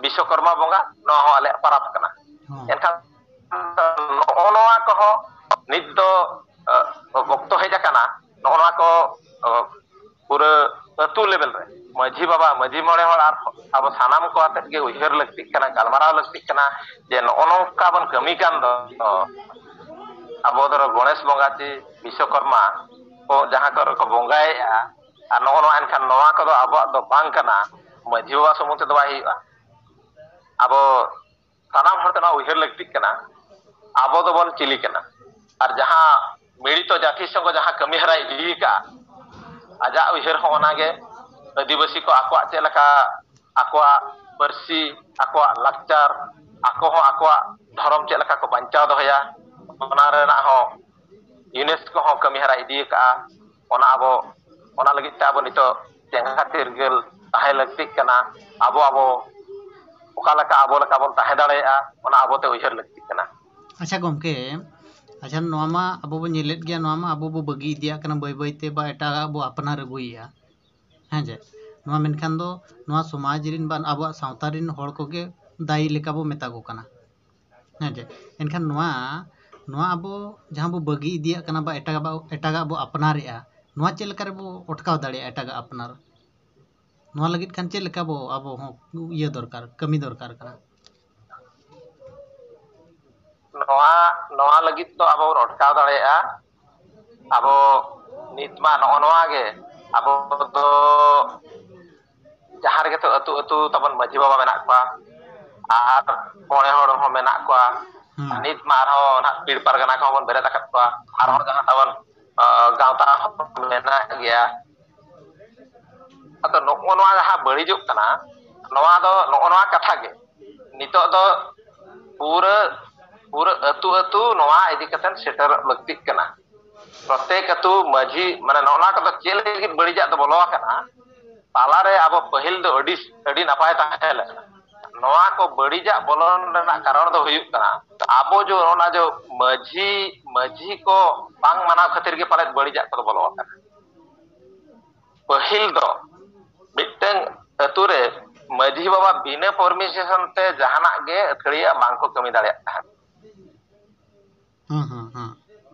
ᱵᱤᱥᱥᱚᱠᱚᱨᱢᱟ ᱵᱚᱸᱜᱟ, ᱱᱚᱣᱟ ᱦᱚᱸ ᱟᱞᱮᱭᱟᱜ ᱯᱟᱨᱟᱵᱽ ᱠᱟᱱᱟ᱾ ᱦᱚᱸ᱾ ᱮᱱᱠᱷᱟᱱ ᱱᱚᱜᱼᱚ ᱱᱚᱣᱟ ᱠᱚᱦᱚᱸ ᱱᱤᱛ ᱫᱚ, ᱚ, ᱚᱠᱛᱚ ᱦᱮᱡ ᱟᱠᱟᱱᱟ, ᱱᱚᱜᱼᱚ ᱱᱚᱣᱟ ᱠᱚ, ᱚ, ᱯᱩᱨᱟᱹ ᱟᱹᱛᱩ level ᱨᱮ, ᱢᱟᱹᱡᱷᱤ ᱢᱟᱹᱡᱷᱤ ᱵᱟᱵᱟ, ᱢᱟᱹᱡᱷᱤ ᱢᱚᱬᱮ ᱦᱚᱲ ᱟᱨ ᱟᱵᱚ ᱥᱟᱱᱟᱢ ᱠᱚ ᱟᱛᱮᱫ ᱜᱮ ᱩᱭᱦᱟᱹᱨ ᱞᱟᱹᱠᱛᱤᱜ ᱠᱟᱱᱟ, ᱜᱟᱞᱢᱟᱨᱟᱣ ᱞᱟᱹᱠᱛᱤᱜ ᱠᱟᱱᱟ ᱡᱮ ᱱᱚᱜᱼᱚ ᱱᱚᱝᱠᱟ ᱵᱚᱱ ᱠᱟᱹᱢᱤ ᱠᱟᱱ ᱫᱚ, ᱟᱵᱚ ᱫᱚ ᱜᱚᱬᱮᱥ ᱵᱚᱸᱜᱟ ᱪᱮ ᱵᱤᱥᱥᱚᱠᱚᱨᱢᱟ ᱠᱚ ᱡᱟᱦᱟᱸ ᱠᱚᱨᱮ ᱠᱚ ᱵᱚᱸᱜᱟᱭᱮᱫᱼᱟ, ᱟᱨ ᱱᱚᱜᱼᱚ ᱱᱚᱣᱟ ᱮᱱᱠᱷᱟᱱ ᱱᱚᱣᱟ ᱠᱚᱫᱚ ᱟᱵᱚᱣᱟᱜ ᱫᱚ ᱵᱟᱝ ᱠᱟᱱᱟ, ᱢᱟᱹᱡᱷᱤ ᱵᱟᱵᱟ ᱥᱩᱢᱩᱝ ᱛᱮᱫᱚ ᱵᱟᱭ ᱦᱩᱭᱩᱜᱼᱟ᱾ ᱟᱵᱚ ᱥᱟᱱᱟᱢ ᱦᱚᱲ ᱛᱮ ᱱᱚᱣᱟ ᱩᱭᱦᱟᱹᱨ ᱞᱟᱹᱠᱛᱤᱜ ᱠᱟᱱᱟ, ᱟᱵᱚ ᱫᱚᱵᱚᱱ ᱪᱤᱞᱤ ᱠᱟᱱᱟ? ᱟᱨ ᱡᱟᱦᱟᱸ ᱢᱤᱲᱤᱛᱚ ᱡᱟᱹᱛᱤ ᱥᱚᱝᱜᱷᱚ ᱡᱟᱦᱟᱸ ᱠᱟᱹᱢᱤ ᱦᱚᱨᱟᱭ ᱤᱫᱤ ᱟᱠᱟᱫᱼᱟ, ᱟᱡᱟᱜ ᱩᱭᱦᱟᱹᱨ ᱦᱚᱸ ᱚᱱᱟᱜᱮ, ᱟᱹᱫᱤᱵᱟᱹᱥᱤ ᱠᱚ ᱟᱠᱚᱣᱟᱜ ᱪᱮᱫ ᱞᱮᱠᱟ ᱟᱠᱚᱣᱟᱜ ᱯᱟᱹᱨᱥᱤ, ᱟᱠᱚᱣᱟᱜ ᱞᱟᱠᱪᱟᱨ, ᱟᱠᱚ ᱦᱚᱸ ᱟᱠᱚᱣᱟᱜ ᱫᱷᱚᱨᱚᱢ ᱪᱮᱫ ᱞᱮᱠᱟ ᱠᱚ ᱵᱟᱧᱪᱟᱣ ᱫᱚᱦᱚᱭᱟ, ᱚᱱᱟ ᱨᱮᱱᱟᱜ ᱦᱚᱸ ᱭᱩᱱᱮᱥᱠᱳ ᱦᱚᱸ ᱠᱟᱹᱢᱤ ᱦᱚᱨᱟ ᱤᱫᱤ ᱟᱠᱟᱫᱼᱟ᱾ ᱚᱱᱟ ᱟᱵᱚ, ᱚᱱᱟ ᱞᱟᱹᱜᱤᱫ ᱛᱮ ᱟᱵᱚ ᱱᱤᱛᱚᱜ ᱪᱮᱸᱜᱷᱟ ᱪᱤᱨᱜᱟᱹᱞ ᱛᱟᱦᱮᱸ ᱞᱟᱹᱠᱛᱤᱜ ᱠᱟᱱᱟ᱾ ᱟᱵᱚ, ᱟᱵᱚ ᱚᱠᱟ ᱞᱮᱠᱟ ᱟᱵᱚ ᱞᱮᱠᱟ ᱵᱚᱱ ᱛᱟᱦᱮᱸ ᱫᱟᱲᱮᱭᱟᱜᱼᱟ, ᱚᱱᱟ ᱟᱵᱚᱛᱮ ᱩᱭᱦᱟᱹᱨ ᱞᱟᱹᱠᱛᱤᱜ ᱠᱟᱱᱟ᱾ ᱟᱪᱪᱷᱟ ᱜᱚᱢᱠᱮ, ᱟᱪᱪᱷᱟ, ᱱᱚᱣᱟ ᱢᱟ ᱟᱵᱚ ᱵᱚ ᱧᱮᱞᱮᱫ ᱜᱮᱭᱟ, ᱱᱚᱣᱟ ᱢᱟ ᱟᱵᱚ ᱵᱚ ᱵᱟᱹᱜᱤ ᱤᱫᱤᱭᱟᱜ ᱠᱟᱱᱟ ᱵᱟᱹᱭ ᱵᱟᱹᱭ ᱛᱮ, ᱵᱟ ᱮᱴᱟᱜᱟᱜ ᱵᱚ ᱟᱯᱱᱟᱨ ᱟᱹᱜᱩᱭᱮᱫᱼᱟ᱾ ᱦᱮᱸ ᱡᱮ, ᱱᱚᱣᱟ ᱢᱮᱱᱠᱷᱟᱱ ᱫᱚ ᱱᱚᱣᱟ ᱥᱚᱢᱟᱡᱽ ᱨᱮᱱ ᱵᱟ ᱟᱵᱚᱣᱟᱜ ᱥᱟᱶᱛᱟ ᱨᱮᱱ ᱦᱚᱲ ᱠᱚᱜᱮ ᱫᱟᱭᱤ ᱞᱮᱠᱟ ᱵᱚ ᱢᱮᱛᱟ ᱠᱚ ᱠᱟᱱᱟ᱾ ᱦᱮᱸ ᱡᱮ, ᱮᱱᱠᱷᱟᱱ ᱱᱚᱣᱟ, ᱱᱚᱣᱟ ᱟᱵᱚ ᱡᱟᱦᱟᱸ ᱵᱚ ᱵᱟᱹᱜᱤ ᱤᱫᱤᱭᱟᱜ ᱠᱟᱱᱟ ᱵᱟ ᱮᱴᱟᱜᱟᱜ ᱵᱚ, ᱮᱴᱟᱜᱟᱜ ᱵᱚ ᱟᱯᱱᱟᱨᱮᱜᱼᱟ, ᱱᱚᱣᱟ ᱪᱮᱫ ᱞᱮᱠᱟ ᱨᱮᱵᱚ ᱚᱴᱠᱟᱣ ᱫᱟᱲᱮᱭᱟᱜᱼᱟ ᱮᱴᱟᱜᱟᱜ ᱟᱯᱱᱟᱨ? ᱱᱚᱣᱟ ᱞᱟᱹᱜᱤᱫ ᱠᱷᱟᱱ ᱪᱮᱫ ᱞᱮᱠᱟ ᱵᱚ ᱟᱵᱚ ᱦᱚᱸ ᱤᱭᱟᱹ ᱫᱚᱨᱠᱟᱨ, ᱠᱟᱹᱢᱤ ᱫᱚᱨᱠᱟᱨ ᱠᱟᱱᱟ? ᱱᱚᱣᱟ, ᱱᱚᱣᱟ ᱞᱟᱹᱜᱤᱫ ᱫᱚ ᱟᱵᱚ ᱵᱚᱱ ᱚᱴᱠᱟᱣ ᱫᱟᱲᱮᱭᱟᱜᱼᱟ᱾ ᱟᱵᱚ ᱱᱤᱛ ᱢᱟ ᱱᱚᱜᱼᱚ ᱱᱚᱣᱟ ᱜᱮ, ᱟᱵᱚ ᱫᱚ ᱡᱟᱦᱟᱸ ᱨᱮᱜᱮ ᱛᱚ ᱟᱹᱛᱩ ᱟᱹᱛᱩ ᱛᱟᱵᱚᱱ ᱢᱟᱹᱡᱷᱤ ᱵᱟᱵᱟ ᱢᱮᱱᱟᱜ ᱠᱚᱣᱟ ᱟᱨ ᱢᱚᱬᱮ ᱦᱚᱲ ᱦᱚᱸ ᱢᱮᱱᱟᱜ ᱠᱚᱣᱟ᱾ ᱦᱩᱸ᱾ ᱱᱤᱛ ᱢᱟ ᱟᱨᱦᱚᱸ ᱱᱟᱦᱟᱜ ᱯᱤᱲ ᱯᱟᱨᱜᱟᱱᱟ ᱠᱚᱦᱚᱸ ᱵᱚᱱ ᱵᱮᱨᱮᱫ ᱟᱠᱟᱫ ᱠᱚᱣᱟ, ᱟᱨᱦᱚᱸ ᱦᱩᱸ᱾ ᱡᱟᱦᱟᱸ ᱛᱟᱵᱚᱱ, ᱟᱸ, ᱜᱟᱶᱛᱟ ᱦᱚᱸ ᱢᱮᱱᱟᱜ ᱜᱮᱭᱟ᱾ ᱟᱫᱚ ᱱᱚᱜᱼᱚ ᱱᱚᱣᱟ ᱡᱟᱦᱟᱸ ᱵᱟᱹᱲᱤᱡᱚᱜ ᱠᱟᱱᱟ, ᱱᱚᱣᱟ ᱫᱚ ᱱᱚᱜᱼᱚ ᱱᱚᱣᱟ ᱠᱟᱛᱷᱟ ᱜᱮ ᱱᱤᱛᱚᱜ ᱫᱚ ᱯᱩᱨᱟᱹ, ᱯᱩᱨᱟᱹ ᱟᱹᱛᱩ ᱟᱹᱛᱩ ᱱᱚᱣᱟ ᱤᱫᱤ ᱠᱟᱛᱮ ᱥᱮᱴᱮᱨᱚᱜ ᱞᱟᱹᱠᱛᱤᱜ ᱠᱟᱱᱟ᱾ ᱯᱨᱚᱛᱮᱠ ᱟᱹᱛᱩ ᱢᱟᱹᱡᱷᱤ, ᱢᱟᱱᱮ ᱱᱚᱜᱼᱚ ᱱᱚᱣᱟ ᱠᱚᱫᱚ ᱪᱮᱫ ᱞᱟᱹᱜᱤᱫ ᱵᱟᱹᱲᱤᱡᱟᱜ ᱫᱚ ᱵᱚᱞᱚ ᱟᱠᱟᱱᱟ? ᱛᱟᱞᱟᱨᱮ ᱟᱵᱚ ᱯᱟᱹᱦᱤᱞ ᱫᱚ ᱟᱹᱰᱤ, ᱟᱹᱰᱤ ᱱᱟᱯᱟᱭ ᱛᱟᱦᱮᱸ ᱞᱮᱱᱟ᱾ ᱱᱚᱣᱟ ᱠᱚ ᱵᱟᱹᱲᱤᱡᱟᱜ ᱵᱚᱞᱚᱱ ᱨᱮᱱᱟᱜ ᱠᱟᱨᱚᱱ ᱫᱚ ᱦᱩᱭᱩᱜ ᱠᱟᱱᱟ, ᱟᱵᱚ ᱡᱚ ᱚᱱᱟ ᱡᱚ ᱢᱟᱹᱡᱷᱤ, ᱢᱟᱹᱡᱷᱤ ᱠᱚ ᱵᱟᱝ ᱢᱟᱱᱟᱣ ᱠᱷᱟᱹᱛᱤᱨ ᱜᱮ ᱯᱟᱞᱮᱫ ᱵᱟᱹᱲᱤᱡᱟᱜ ᱠᱚᱫᱚ ᱵᱚᱞᱚ ᱟᱠᱟᱱᱟ᱾ ᱯᱟᱹᱦᱤᱞ ᱫᱚ ᱢᱤᱫᱴᱟᱝ ᱟᱹᱛᱩ ᱨᱮ ᱢᱟᱹᱡᱷᱤ ᱵᱟᱵᱟ ᱵᱤᱱᱟᱹ ᱯᱟᱨᱢᱤᱥᱚᱱ ᱛᱮ ᱡᱟᱦᱟᱱᱟᱜ ᱜᱮ ᱟᱹᱛᱷᱟᱹᱲᱤᱭᱟᱹ ᱵᱟᱝᱠᱚ ᱠᱟᱹᱢᱤ ᱫᱟᱲᱮᱭᱟᱜ ᱛᱟᱦᱮᱸᱫ᱾ ᱦᱩᱸ, ᱦᱩᱸ, ᱦᱩᱸ᱾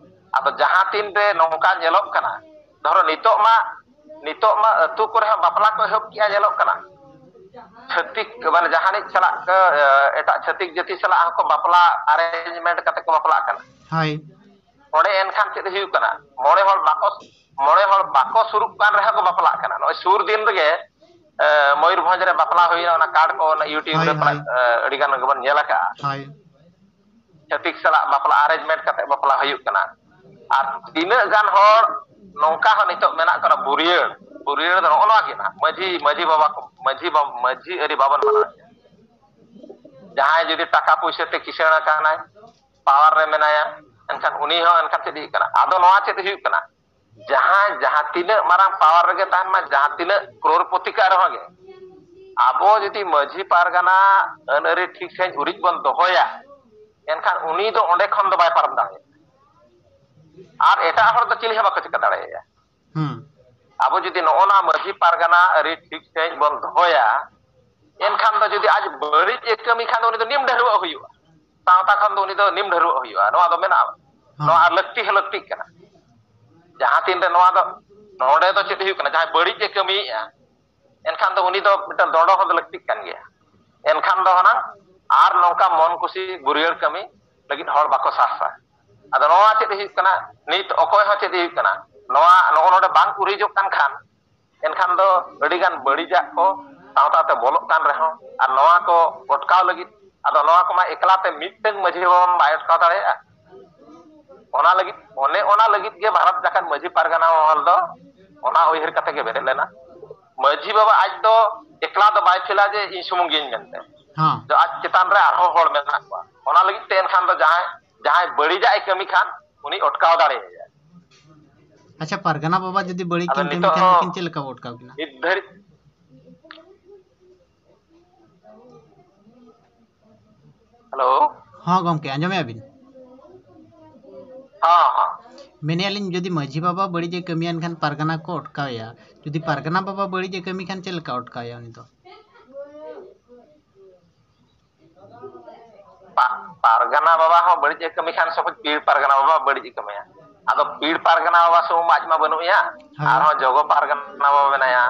ᱟᱫᱚ ᱡᱟᱦᱟᱸ ᱛᱤᱱ ᱨᱮ ᱱᱚᱝᱠᱟ ᱧᱮᱞᱚᱜ ᱠᱟᱱᱟ, ᱫᱷᱚᱨᱚ ᱱᱤᱛᱚᱜ ᱢᱟ ᱱᱤᱛᱚᱜ ᱢᱟ ᱟᱹᱛᱩ ᱠᱚᱨᱮ ᱦᱚᱸ ᱵᱟᱯᱞᱟ ᱠᱚ ᱮᱦᱚᱵ ᱠᱮᱜᱼᱟ, ᱧᱮᱞᱚᱜ ᱠᱟᱱᱟ᱾ ᱪᱷᱟᱹᱛᱤᱠ, ᱢᱟᱱᱮ ᱡᱟᱦᱟᱱᱤᱡ ᱥᱟᱞᱟᱜ ᱠᱚ, ᱮ, ᱮᱴᱟᱜ ᱪᱷᱟᱹᱛᱤᱠ ᱡᱟᱹᱛᱤ ᱥᱟᱞᱟᱜ ᱦᱚᱸᱠᱚ ᱵᱟᱯᱞᱟ, arrangement ᱠᱟᱛᱮ ᱠᱚ ᱵᱟᱯᱞᱟᱜ ᱠᱟᱱᱟ᱾ ᱦᱳᱭ᱾ ᱚᱸᱰᱮ ᱮᱱᱠᱷᱟᱱ ᱪᱮᱫ ᱦᱩᱭᱩᱜ ᱠᱟᱱᱟ? ᱢᱚᱬᱮ ᱦᱚᱲ ᱵᱟᱠᱚ, ᱢᱚᱬᱮ ᱦᱚᱲ ᱵᱟᱠᱚ ᱥᱩᱨᱩᱜ ᱠᱟᱱ ᱨᱮᱦᱚᱸ ᱠᱚ ᱵᱟᱯᱞᱟᱜ ᱠᱟᱱᱟ᱾ ᱱᱚᱜᱼᱚᱭ ᱥᱩᱨ ᱫᱤᱱ ᱨᱮᱜᱮ, ᱮ, ᱢᱚᱭᱩᱨᱵᱷᱚᱸᱡᱽ ᱨᱮ ᱵᱟᱯᱞᱟ ᱦᱩᱭᱱᱟ, ᱚᱱᱟ ᱠᱟᱨᱰ ᱠᱚ ᱚᱱᱟ YouTube ᱨᱮ ᱦᱳᱭ, ᱯᱟᱲᱟᱜ, ᱦᱳᱭ᱾ ᱮ, ᱟᱹᱰᱤ ᱜᱟᱱ ᱜᱮᱵᱚᱱ ᱧᱮᱞ ᱟᱠᱟᱜᱼᱟ᱾ ᱦᱳᱭ᱾ ᱪᱷᱟᱹᱛᱤᱠ ᱥᱟᱞᱟᱜ ᱵᱟᱯᱞᱟ, arrangement ᱠᱟᱛᱮ ᱵᱟᱯᱞᱟ ᱦᱩᱭᱩᱜ ᱠᱟᱱᱟ᱾ ᱟᱨ ᱛᱤᱱᱟᱹᱜ ᱜᱟᱱ ᱦᱚᱲ ᱱᱚᱝᱠᱟ ᱦᱚᱸ ᱱᱤᱛᱚᱜ ᱢᱮᱱᱟᱜ ᱠᱚᱣᱟ, ᱵᱩᱨᱤᱭᱟᱹᱲ, ᱵᱩᱨᱤᱭᱟᱹᱲ ᱫᱚ ᱱᱚᱜᱼᱚ ᱱᱚᱣᱟ ᱜᱮ ᱱᱟᱦᱟᱜ, ᱢᱟᱹᱡᱷᱤ, ᱢᱟᱹᱡᱷᱤ ᱵᱟᱵᱟ ᱠᱚ, ᱢᱟᱹᱡᱷᱤ ᱵᱟ-, ᱢᱟᱹᱡᱷᱤ ᱟᱹᱨᱤ ᱵᱟᱵᱚᱱ ᱢᱟᱱᱟᱣᱮᱫᱼᱟ᱾ ᱡᱟᱦᱟᱸᱭ ᱡᱩᱫᱤ ᱴᱟᱠᱟ ᱯᱩᱭᱥᱟᱹ ᱛᱮ ᱠᱤᱥᱟᱹᱬ ᱟᱠᱟᱱᱟᱭ, power ᱨᱮ ᱢᱮᱱᱟᱭᱟ, ᱮᱱᱠᱷᱟᱱ ᱩᱱᱤ ᱦᱚᱸ ᱮᱱᱠᱷᱟᱱ ᱪᱮᱫ ᱦᱩᱭᱩᱜ ᱠᱟᱱᱟ? ᱟᱫᱚ ᱱᱚᱣᱟ ᱪᱮᱫ ᱦᱩᱭᱩᱜ ᱠᱟᱱᱟ? ᱡᱟᱦᱟᱸᱭ ᱡᱟᱦᱟᱸ ᱛᱤᱱᱟᱹᱜ ᱢᱟᱨᱟᱝ power ᱨᱮᱜᱮ ᱛᱟᱦᱮᱱ ᱢᱟ, ᱡᱟᱦᱟᱸ ᱛᱤᱱᱟᱹᱜ ᱠᱨᱳᱨᱯᱚᱛᱤ ᱠᱟᱜ ᱨᱮᱦᱚᱸ ᱜᱮ, ᱟᱵᱚ ᱡᱩᱫᱤ ᱢᱟᱹᱡᱷᱤ ᱯᱟᱨᱜᱟᱱᱟ ᱟᱹᱱ ᱟᱹᱨᱤ ᱴᱷᱤᱠ ᱥᱟᱺᱦᱤᱡ ᱩᱨᱤᱡ ᱵᱚᱱ ᱫᱚᱦᱚᱭᱟ, ᱮᱱᱠᱷᱟᱱ ᱩᱱᱤ ᱫᱚ ᱚᱸᱰᱮ ᱠᱷᱚᱱ ᱫᱚ ᱵᱟᱭ ᱯᱟᱨᱚᱢ ᱫᱟᱲᱮᱭᱟᱜᱼᱟ᱾ ᱟᱨ ᱮᱴᱟᱜ ᱦᱚᱲ ᱫᱚ ᱪᱤᱞᱤ ᱦᱚᱸ ᱵᱟᱠᱚ ᱪᱤᱠᱟᱹ ᱫᱟᱲᱮᱭᱟᱭᱟ᱾ ᱦᱩᱸ᱾ ᱟᱵᱚ ᱡᱩᱫᱤ ᱱᱚᱜᱼᱚ ᱱᱟ ᱢᱟᱹᱡᱷᱤ ᱯᱟᱨᱜᱟᱱᱟ ᱟᱹᱨᱤ ᱴᱷᱤᱠ ᱥᱟᱺᱦᱤᱡ ᱵᱚᱱ ᱫᱚᱦᱚᱭᱟ, ᱮᱱᱠᱷᱟᱱ ᱫᱚ ᱡᱩᱫᱤ ᱟᱡ ᱵᱟᱹᱲᱤᱡ ᱮ ᱠᱟᱹᱢᱤ ᱠᱷᱟᱱ ᱫᱚ ᱩᱱᱤ ᱫᱚ ᱱᱤᱢ ᱰᱷᱟᱹᱨᱣᱟᱹᱜ ᱦᱩᱭᱩᱜᱼᱟ᱾ ᱥᱟᱶᱛᱟ ᱠᱷᱚᱱ ᱫᱚ ᱩᱱᱤ ᱫᱚ ᱱᱤᱢ ᱰᱷᱟᱹᱨᱣᱟᱹᱜ ᱦᱩᱭᱩᱜᱼᱟ, ᱱᱚᱣᱟ ᱫᱚ ᱢᱮᱱᱟᱜᱼᱟ᱾ ᱦᱮᱸ᱾ ᱱᱚᱣᱟ ᱟᱨ ᱞᱟᱹᱠᱛᱤ ᱦᱚᱸ ᱞᱟᱹᱠᱛᱤᱜ ᱠᱟᱱᱟ᱾ ᱡᱟᱦᱟᱸ ᱛᱤᱱ ᱨᱮ ᱱᱚᱣᱟ ᱫᱚ, ᱱᱚᱰᱮ ᱫᱚ ᱪᱮᱫ ᱦᱩᱭᱩᱜ ᱠᱟᱱᱟ, ᱡᱟᱦᱟᱸᱭ ᱵᱟᱹᱲᱤᱡ ᱮ ᱠᱟᱹᱢᱤᱭᱮᱫᱼᱟ, ᱮᱱᱠᱷᱟᱱ ᱫᱚ ᱩᱱᱤ ᱫᱚ ᱢᱤᱫᱴᱟᱝ ᱫᱚᱸᱰᱚ ᱦᱚᱸ ᱫᱚ ᱞᱟᱹᱠᱛᱤᱜ ᱠᱟᱱ ᱜᱮᱭᱟ᱾ ᱮᱱᱠᱷᱟᱱ ᱫᱚ ᱦᱟᱱᱟ ᱟᱨ ᱱᱚᱝᱠᱟ ᱢᱚᱱ ᱠᱩᱥᱤ ᱵᱩᱨᱤᱭᱟᱹᱲ ᱠᱟᱹᱢᱤ ᱞᱟᱹᱜᱤᱫ ᱦᱚᱲ ᱵᱟᱠᱚ ᱥᱟᱦᱥᱟ᱾ ᱟᱫᱚ ᱱᱚᱣᱟ ᱪᱮᱫ ᱦᱩᱭᱩᱜ ᱠᱟᱱᱟ, ᱱᱤᱛ ᱚᱠᱚᱭ ᱦᱚᱸ ᱪᱮᱫ ᱦᱩᱭᱩᱜ ᱠᱟᱱᱟ, ᱱᱚᱣᱟ ᱱᱚᱜᱼᱚ ᱱᱚᱰᱮ ᱵᱟᱝ ᱩᱨᱤᱡᱚᱜ ᱠᱟᱱ ᱠᱷᱟᱱ, ᱮᱱᱠᱷᱟᱱ ᱫᱚ ᱟᱹᱰᱤᱜᱟᱱ ᱵᱟᱹᱲᱤᱡᱟᱜ ᱠᱚ ᱥᱟᱶᱛᱟ ᱛᱮ ᱵᱚᱞᱚᱜ ᱠᱟᱱ ᱨᱮᱦᱚᱸ, ᱟᱨ ᱱᱚᱣᱟ ᱠᱚ ᱚᱴᱠᱟᱣ ᱞᱟᱹᱜᱤᱫ, ᱟᱫᱚ ᱱᱚᱣᱟ ᱠᱚᱢᱟ ᱮᱠᱞᱟ ᱛᱮ ᱢᱤᱫᱴᱟᱝ ᱢᱟᱹᱡᱷᱤ ᱵᱟᱵᱟ ᱢᱟ ᱵᱟᱭ ᱚᱴᱠᱟᱣ ᱫᱟᱲᱮᱭᱟᱜᱼᱟ᱾ ᱚᱱᱟ ᱞᱟᱹᱜᱤᱫ, ᱚᱱᱮ ᱚᱱᱟ ᱞᱟᱹᱜᱤᱫ ᱜᱮ ᱵᱷᱟᱨᱚᱛ ᱡᱟᱠᱟᱛ ᱢᱟᱹᱡᱷᱤ ᱯᱟᱨᱜᱟᱱᱟ ᱢᱚᱦᱚᱞ ᱫᱚ ᱚᱱᱟ ᱩᱭᱦᱟᱹᱨ ᱠᱟᱛᱮ ᱜᱮ ᱵᱮᱨᱮᱫ ᱞᱮᱱᱟ᱾ ᱢᱟᱹᱡᱷᱤ ᱵᱟᱵᱟ ᱟᱡ ᱫᱚ ᱮᱠᱞᱟ ᱫᱚ ᱵᱟᱭ ᱯᱷᱮᱞᱟ ᱡᱮ ᱤᱧ ᱥᱩᱢᱩᱝ ᱜᱤᱭᱟᱹᱧ ᱢᱮᱱᱛᱮ᱾ ᱦᱮᱸ᱾ ᱫᱚ ᱟᱡ ᱪᱮᱛᱟᱱ ᱨᱮ ᱟᱨᱦᱚᱸ ᱦᱚᱲ ᱢᱮᱱᱟᱜ ᱠᱚᱣᱟ᱾ ᱚᱱᱟ ᱞᱟᱹᱜᱤᱫ ᱛᱮ ᱮᱱᱠᱷᱟᱱ ᱫᱚ ᱡᱟᱦᱟᱸᱭ, ᱡᱟᱦᱟᱸᱭ ᱵᱟᱹᱲᱤᱡᱟᱜ ᱮ ᱠᱟᱹᱢᱤ ᱠᱷᱟᱱ ᱩᱱᱤ ᱚᱴᱠᱟᱣ ᱫᱟᱲᱮᱭᱟᱭᱟ᱾ ᱟᱪᱪᱷᱟ, ᱯᱟᱨᱜᱟᱱᱟ ᱵᱟᱵᱟ ᱡᱩᱫᱤ ᱵᱟᱹᱲᱤᱡ ᱟᱫᱚ ᱠᱤᱱ ᱠᱟᱹᱢᱤ ᱱᱤᱛᱚᱜ ᱠᱷᱟᱱ ᱦᱚᱸ ᱩᱱᱠᱤᱱ ᱪᱮᱫ ᱞᱮᱠᱟ ᱵᱚ ᱚᱴᱠᱟᱣ ᱠᱤᱱᱟ? ᱱᱤᱛ ᱫᱷᱟᱹᱨᱤᱡ, ᱦᱮᱞᱳ? ᱦᱚᱸ ᱜᱚᱢᱠᱮ, ᱟᱸᱡᱚᱢᱮᱜᱼᱟ ᱵᱤᱱ? ᱦᱚᱸ, ᱦᱚᱸ᱾ ᱢᱮᱱᱮᱜᱼᱟ ᱞᱤᱧ, ᱡᱩᱫᱤ ᱢᱟᱹᱡᱷᱤ ᱵᱟᱵᱟ ᱵᱟᱹᱲᱤᱡ ᱮ ᱠᱟᱹᱢᱤᱭᱟ, ᱮᱱᱠᱷᱟᱱ ᱯᱟᱨᱜᱟᱱᱟ ᱠᱚ ᱚᱴᱠᱟᱣᱮᱭᱟ᱾ ᱡᱩᱫᱤ ᱯᱟᱨᱜᱟᱱᱟ ᱵᱟᱵᱟ ᱵᱟᱹᱲᱤᱡ ᱮ ᱠᱟᱹᱢᱤ ᱠᱷᱟᱱ, ᱪᱮᱫ ᱞᱮᱠᱟ ᱚᱴᱠᱟᱣᱮᱭᱟ ᱩᱱᱤ ᱫᱚ? ᱯᱟ-, ᱯᱟᱨᱜᱟᱱᱟ ᱵᱟᱵᱟ ᱦᱚᱸ ᱵᱟᱹᱲᱤᱡ ᱮ ᱠᱟᱹᱢᱤ ᱠᱷᱟᱱ, ᱥᱚᱵ ᱯᱤᱲ ᱯᱟᱨᱜᱟᱱᱟ ᱵᱟᱵᱟ ᱵᱟᱹᱲᱤᱡ ᱮ ᱠᱟᱹᱢᱤᱭᱟ᱾ ᱟᱫᱚ ᱯᱤᱲ ᱯᱟᱨᱜᱟᱱᱟ ᱵᱟᱵᱟ ᱥᱩᱢᱩᱝ ᱢᱟ ᱟᱡ ᱢᱟ ᱵᱟᱹᱱᱩᱜ ᱮᱭᱟ, ᱦᱮᱸ᱾ ᱟᱨᱦᱚᱸ ᱡᱚᱜᱚ ᱯᱟᱨᱜᱟᱱᱟ ᱵᱟᱵᱟ ᱢᱮᱱᱟᱭᱟ,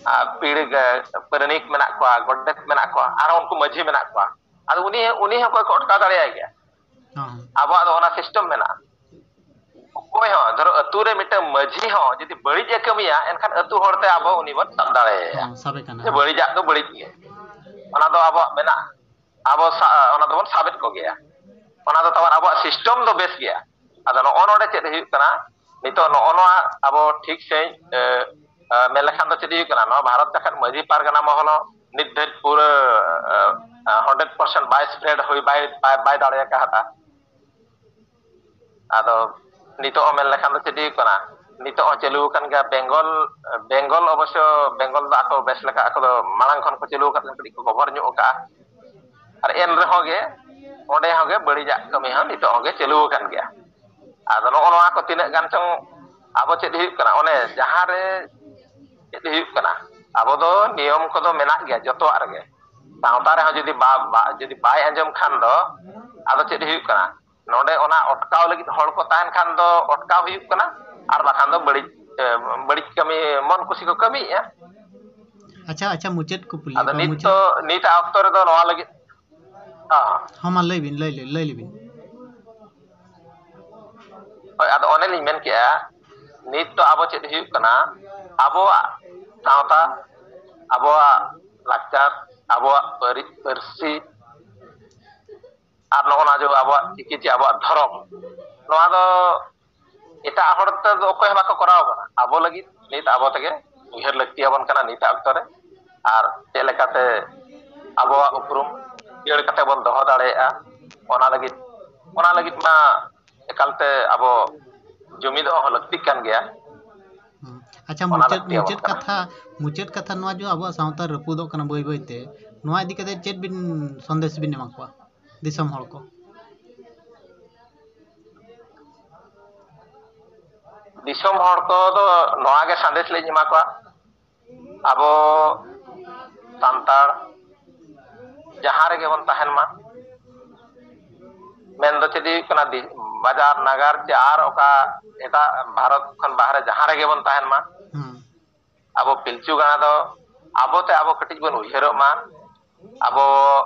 ᱟᱨ ᱯᱤᱲ ᱜᱮ ᱯᱟᱨᱟᱱᱤᱠ ᱢᱮᱱᱟᱜ ᱠᱚᱣᱟ, ᱜᱚᱰᱮᱛ ᱢᱮᱱᱟᱜ ᱠᱚᱣᱟ, ᱟᱨᱦᱚᱸ ᱩᱱᱠᱩ ᱢᱟᱹᱡᱷᱤ ᱢᱮᱱᱟᱜ ᱠᱚᱣᱟ᱾ ᱟᱫᱚ ᱩᱱᱤ, ᱩᱱᱤ ᱦᱚᱸ ᱚᱠᱚᱭ ᱠᱚ ᱚᱴᱠᱟᱣ ᱫᱟᱲᱮᱭᱟᱭ ᱜᱮᱭᱟ? ᱦᱮᱸ᱾ ᱟᱵᱚᱣᱟᱜ ᱫᱚ ᱚᱱᱟ system ᱢᱮᱱᱟᱜᱼᱟ᱾ ᱚᱠᱚᱭ ᱦᱚᱸ, ᱫᱷᱚᱨᱚ, ᱟᱹᱛᱩ ᱨᱮ ᱢᱤᱫᱴᱟᱝ ᱢᱟᱹᱡᱷᱤ ᱦᱚᱸ ᱡᱩᱫᱤ ᱵᱟᱹᱲᱤᱡ ᱮ ᱠᱟᱹᱢᱤᱭᱟ, ᱮᱱᱠᱷᱟᱱ ᱟᱹᱛᱩ ᱦᱚᱲ ᱛᱮ ᱟᱵᱚ ᱩᱱᱤ ᱵᱚᱱ ᱥᱟᱵ ᱫᱟᱲᱮᱭᱟᱭᱟ᱾ ᱦᱮᱸ, ᱥᱟᱵᱮ ᱠᱟᱱᱟ᱾ ᱡᱮ ᱵᱟᱹᱲᱤᱡᱟᱜ ᱫᱚ ᱵᱟᱹᱲᱤᱡ ᱜᱮ, ᱚᱱᱟ ᱫᱚ ᱟᱵᱚᱣᱟᱜ ᱢᱮᱱᱟᱜᱼᱟ, ᱟᱵᱚ ᱥᱟ-, ᱚᱱᱟ ᱫᱚᱵᱚᱱ ᱥᱟᱵᱮᱫ ᱠᱚᱜᱮᱭᱟ᱾ ᱚᱱᱟ ᱫᱚ ᱛᱟᱵᱚᱱ ᱟᱵᱚᱣᱟᱜ system ᱫᱚ ᱵᱮᱥ ᱜᱮᱭᱟ᱾ ᱟᱫᱚ ᱱᱚᱜᱼᱚ ᱱᱚᱰᱮ ᱪᱮᱫ ᱦᱩᱭᱩᱜ ᱠᱟᱱᱟ, ᱱᱤᱛᱚᱜ ᱱᱚᱜᱼᱚ ᱱᱚᱣᱟ ᱟᱵᱚ ᱴᱷᱤᱠ ᱥᱟᱺᱦᱤᱡ, ᱮ, ᱮ, ᱢᱮᱱ ᱞᱮᱠᱷᱟᱱ ᱫᱚ ᱪᱮᱫ ᱦᱩᱭᱩᱜ ᱠᱟᱱᱟ, ᱱᱚᱣᱟ ᱵᱷᱟᱨᱚᱛ ᱡᱟᱠᱟᱛ ᱢᱟᱹᱡᱷᱤ ᱯᱟᱨᱜᱟᱱᱟ ᱢᱚᱦᱚᱞ ᱦᱚᱸ ᱱᱤᱛ ᱫᱷᱟᱹᱨᱤᱡ ᱯᱩᱨᱟᱹ, ᱮ, ᱮ, hundred percent ᱵᱟᱭ spread ᱦᱩᱭ, ᱵᱟᱭ, ᱵᱟᱭ, ᱵᱟᱭ ᱫᱟᱲᱮ ᱟᱠᱟᱫᱼᱟ᱾ ᱟᱫᱚ ᱱᱤᱛᱚᱜ ᱦᱚᱸ ᱢᱮᱱ ᱞᱮᱠᱷᱟᱱ ᱫᱚ ᱪᱮᱫ ᱦᱩᱭᱩᱜ ᱠᱟᱱᱟ, ᱱᱤᱛᱚᱜ ᱦᱚᱸ ᱪᱟᱹᱞᱩ ᱟᱠᱟᱱ ᱜᱮᱭᱟ ᱵᱮᱝᱜᱚᱞ᱾ ᱵᱮᱝᱜᱚᱞ ᱚᱵᱚᱥᱥᱚ, ᱵᱮᱝᱜᱚᱞ ᱫᱚ ᱟᱠᱚ ᱵᱮᱥ ᱞᱮᱠᱟ, ᱟᱠᱚ ᱫᱚ ᱢᱟᱲᱟᱝ ᱠᱷᱚᱱ ᱠᱚ ᱪᱟᱹᱞᱩ ᱟᱠᱟᱫ ᱛᱮ ᱠᱟᱹᱴᱤᱡ ᱠᱚ ᱜᱚᱵᱷᱚᱨ ᱧᱚᱜ ᱟᱠᱟᱫᱼᱟ᱾ ᱟᱨ ᱮᱱ ᱨᱮᱦᱚᱸ ᱜᱮ ᱚᱸᱰᱮ ᱦᱚᱸ ᱜᱮ ᱵᱟᱹᱲᱤᱡᱟᱜ ᱠᱟᱹᱢᱤ ᱦᱚᱸ ᱱᱤᱛᱚᱜ ᱦᱚᱸ ᱜᱮ ᱪᱟᱹᱞᱩ ᱟᱠᱟᱱ ᱜᱮᱭᱟ᱾ ᱟᱫᱚ ᱱᱚᱜᱼᱚ ᱱᱚᱣᱟ ᱠᱚ ᱛᱤᱱᱟᱹᱜ ᱜᱟᱱ ᱪᱚᱝ ᱟᱵᱚ ᱪᱮᱫ ᱦᱩᱭᱩᱜ ᱠᱟᱱᱟ, ᱚᱱᱮ ᱡᱟᱦᱟᱸ ᱨᱮ ᱪᱮᱫ ᱦᱩᱭᱩᱜ ᱠᱟᱱᱟ, ᱟᱵᱚ ᱫᱚ ᱱᱤᱭᱚᱢ ᱠᱚᱫᱚ ᱢᱮᱱᱟᱜ ᱜᱮᱭᱟ ᱡᱚᱛᱚᱣᱟᱜ ᱨᱮᱜᱮ᱾ ᱥᱟᱶᱛᱟ ᱨᱮᱦᱚᱸ ᱡᱩᱫᱤ ᱵᱟ-, ᱵᱟ-, ᱡᱩᱫᱤ ᱵᱟᱭ ᱟᱸᱡᱚᱢ ᱠᱷᱟᱱ ᱫᱚ, ᱟᱫᱚ ᱪᱮᱫ ᱦᱩᱭᱩᱜ ᱠᱟᱱᱟ? ᱱᱚᱰᱮ ᱚᱱᱟ ᱚᱴᱠᱟᱣ ᱞᱟᱹᱜᱤᱫ ᱦᱚᱲ ᱠᱚ ᱛᱟᱦᱮᱱ ᱠᱷᱟᱱ ᱫᱚ ᱚᱴᱠᱟᱣ ᱦᱩᱭᱩᱜ ᱠᱟᱱᱟ, ᱟᱨ ᱵᱟᱠᱷᱟᱱ ᱫᱚ ᱵᱟᱹᱲᱤᱡ, ᱮ, ᱵᱟᱹᱲᱤᱡ ᱠᱟᱹᱢᱤ ᱢᱚᱱ ᱠᱩᱥᱤ ᱠᱚ ᱠᱟᱹᱢᱤᱭᱮᱫᱼᱟ᱾ ᱟᱪᱪᱷᱟ, ᱟᱪᱪᱷᱟ, ᱢᱩᱪᱟᱹᱫ ᱠᱩᱠᱞᱤ, ᱟᱫᱚ ᱱᱤᱛ ᱢᱩᱪᱟᱹᱫ᱾ ᱫᱚ, ᱱᱤᱛᱟᱜ ᱚᱠᱛᱚ ᱨᱮᱫᱚ ᱱᱚᱣᱟ ᱞᱟᱹᱜᱤᱫ, ᱦᱚᱸ᱾ ᱦᱚᱸ, ᱢᱟ ᱞᱟᱹᱭ ᱵᱤᱱ, ᱞᱟᱹᱭ, ᱞᱟᱹᱭ, ᱞᱟᱹᱭ ᱞᱮᱵᱤᱱ᱾ ᱦᱳᱭ, ᱟᱫᱚ ᱚᱱᱮ ᱞᱤᱧ ᱢᱮᱱ ᱠᱮᱜᱼᱟ, ᱱᱤᱛ ᱫᱚ ᱟᱵᱚ ᱪᱮᱫ ᱦᱩᱭᱩᱜ ᱠᱟᱱᱟ, ᱟᱵᱚᱣᱟᱜ ᱥᱟᱶᱛᱟ, ᱟᱵᱚᱣᱟᱜ ᱞᱟᱠᱪᱟᱨ, ᱟᱵᱚᱣᱟᱜ ᱯᱟᱹᱨᱤ-, ᱯᱟᱹᱨᱥᱤ, ᱟᱨ ᱱᱚᱜᱼᱚ ᱱᱟ ᱡᱮ ᱟᱵᱚᱣᱟᱜ ᱪᱤᱠᱤ ᱪᱮ ᱟᱵᱚᱣᱟᱜ ᱫᱷᱚᱨᱚᱢ, ᱱᱚᱣᱟ ᱫᱚ ᱮᱴᱟᱜ ᱦᱚᱲ ᱛᱮᱫᱚ ᱚᱠᱚᱭ ᱦᱚᱸ ᱵᱟᱠᱚ ᱠᱚᱨᱟᱣ ᱠᱟᱱᱟ᱾ ᱟᱵᱚ ᱞᱟᱹᱜᱤᱫ ᱱᱤᱛ ᱟᱵᱚ ᱛᱮᱜᱮ ᱩᱭᱦᱟᱹᱨ ᱞᱟᱹᱠᱛᱤ ᱟᱵᱚᱱ ᱠᱟᱱᱟ ᱱᱤᱛᱟᱜ ᱚᱠᱛᱚ ᱨᱮ, ᱟᱨ ᱪᱮᱫ ᱞᱮᱠᱟᱛᱮ ᱟᱵᱚᱣᱟᱜ ᱩᱯᱨᱩᱢ ᱡᱤᱭᱟᱹᱲ ᱠᱟᱛᱮ ᱵᱚᱱ ᱫᱚᱦᱚ ᱫᱟᱲᱮᱭᱟᱜᱼᱟ, ᱚᱱᱟ ᱞᱟᱹᱜᱤᱫ, ᱚᱱᱟ ᱞᱟᱹᱜᱤᱫ ᱢᱟ ᱮᱠᱟᱞᱛᱮ ᱟᱵᱚ ᱡᱩᱢᱤᱫᱚᱜ ᱦᱚᱸ ᱞᱟᱹᱠᱛᱤᱜ ᱠᱟᱱ ᱜᱮᱭᱟ᱾ ᱦᱩᱸ᱾ ᱟᱪᱪᱷᱟ, ᱚᱱᱟ ᱢᱩᱪᱟᱹᱫ, ᱞᱟᱹᱠᱛᱤ ᱟᱵᱚᱱ ᱢᱩᱪᱟᱹᱫ ᱠᱟᱱᱟ᱾ ᱠᱟᱛᱷᱟ, ᱢᱩᱪᱟᱹᱫ ᱠᱟᱛᱷᱟ ᱱᱚᱣᱟ ᱡᱮ ᱟᱵᱚᱣᱟᱜ ᱥᱟᱶᱛᱟ ᱨᱟᱹᱯᱩᱫᱚᱜ ᱠᱟᱱᱟ ᱵᱟᱹᱭ ᱵᱟᱹᱭ ᱛᱮ, ᱱᱚᱣᱟ ᱤᱫᱤ ᱠᱟᱛᱮ ᱪᱮᱫ ᱵᱤᱱ ᱥᱚᱱᱫᱮᱥ ᱵᱤᱱ ᱮᱢᱟ ᱠᱚᱣᱟ ᱫᱤᱥᱚᱢ ᱦᱚᱲ ᱠᱚ? ᱫᱤᱥᱚᱢ ᱦᱚᱲ ᱠᱚᱫᱚ ᱱᱚᱣᱟ ᱜᱮ ᱥᱟᱸᱫᱮᱥ ᱞᱤᱧ ᱮᱢᱟ ᱠᱚᱣᱟ, ᱟᱵᱚ ᱥᱟᱱᱛᱟᱲ ᱡᱟᱦᱟᱸ ᱨᱮᱜᱮ ᱵᱚᱱ ᱛᱟᱦᱮᱱ ᱢᱟ, ᱢᱮᱱ ᱫᱚ ᱪᱮᱫ ᱦᱩᱭᱩᱜ ᱠᱟᱱᱟ, ᱫᱤ-, ᱵᱟᱡᱟᱨ ᱱᱟᱜᱟᱨ ᱪᱮ ᱟᱨ ᱚᱠᱟ ᱮᱴᱟᱜ ᱵᱷᱟᱨᱚᱛ ᱠᱷᱚᱱ ᱵᱟᱦᱨᱮ ᱡᱟᱦᱟᱸ ᱨᱮᱜᱮ ᱵᱚᱱ ᱛᱟᱦᱮᱱ ᱢᱟ, ᱦᱩᱸ ᱟᱵᱚ ᱯᱤᱞᱪᱩ ᱜᱟᱲᱟ ᱫᱚ ᱟᱵᱚ ᱛᱮ ᱟᱵᱚ ᱠᱟᱹᱴᱤᱡ ᱵᱚᱱ ᱩᱭᱦᱟᱹᱨᱚᱜ ᱢᱟ᱾ ᱟᱵᱚ,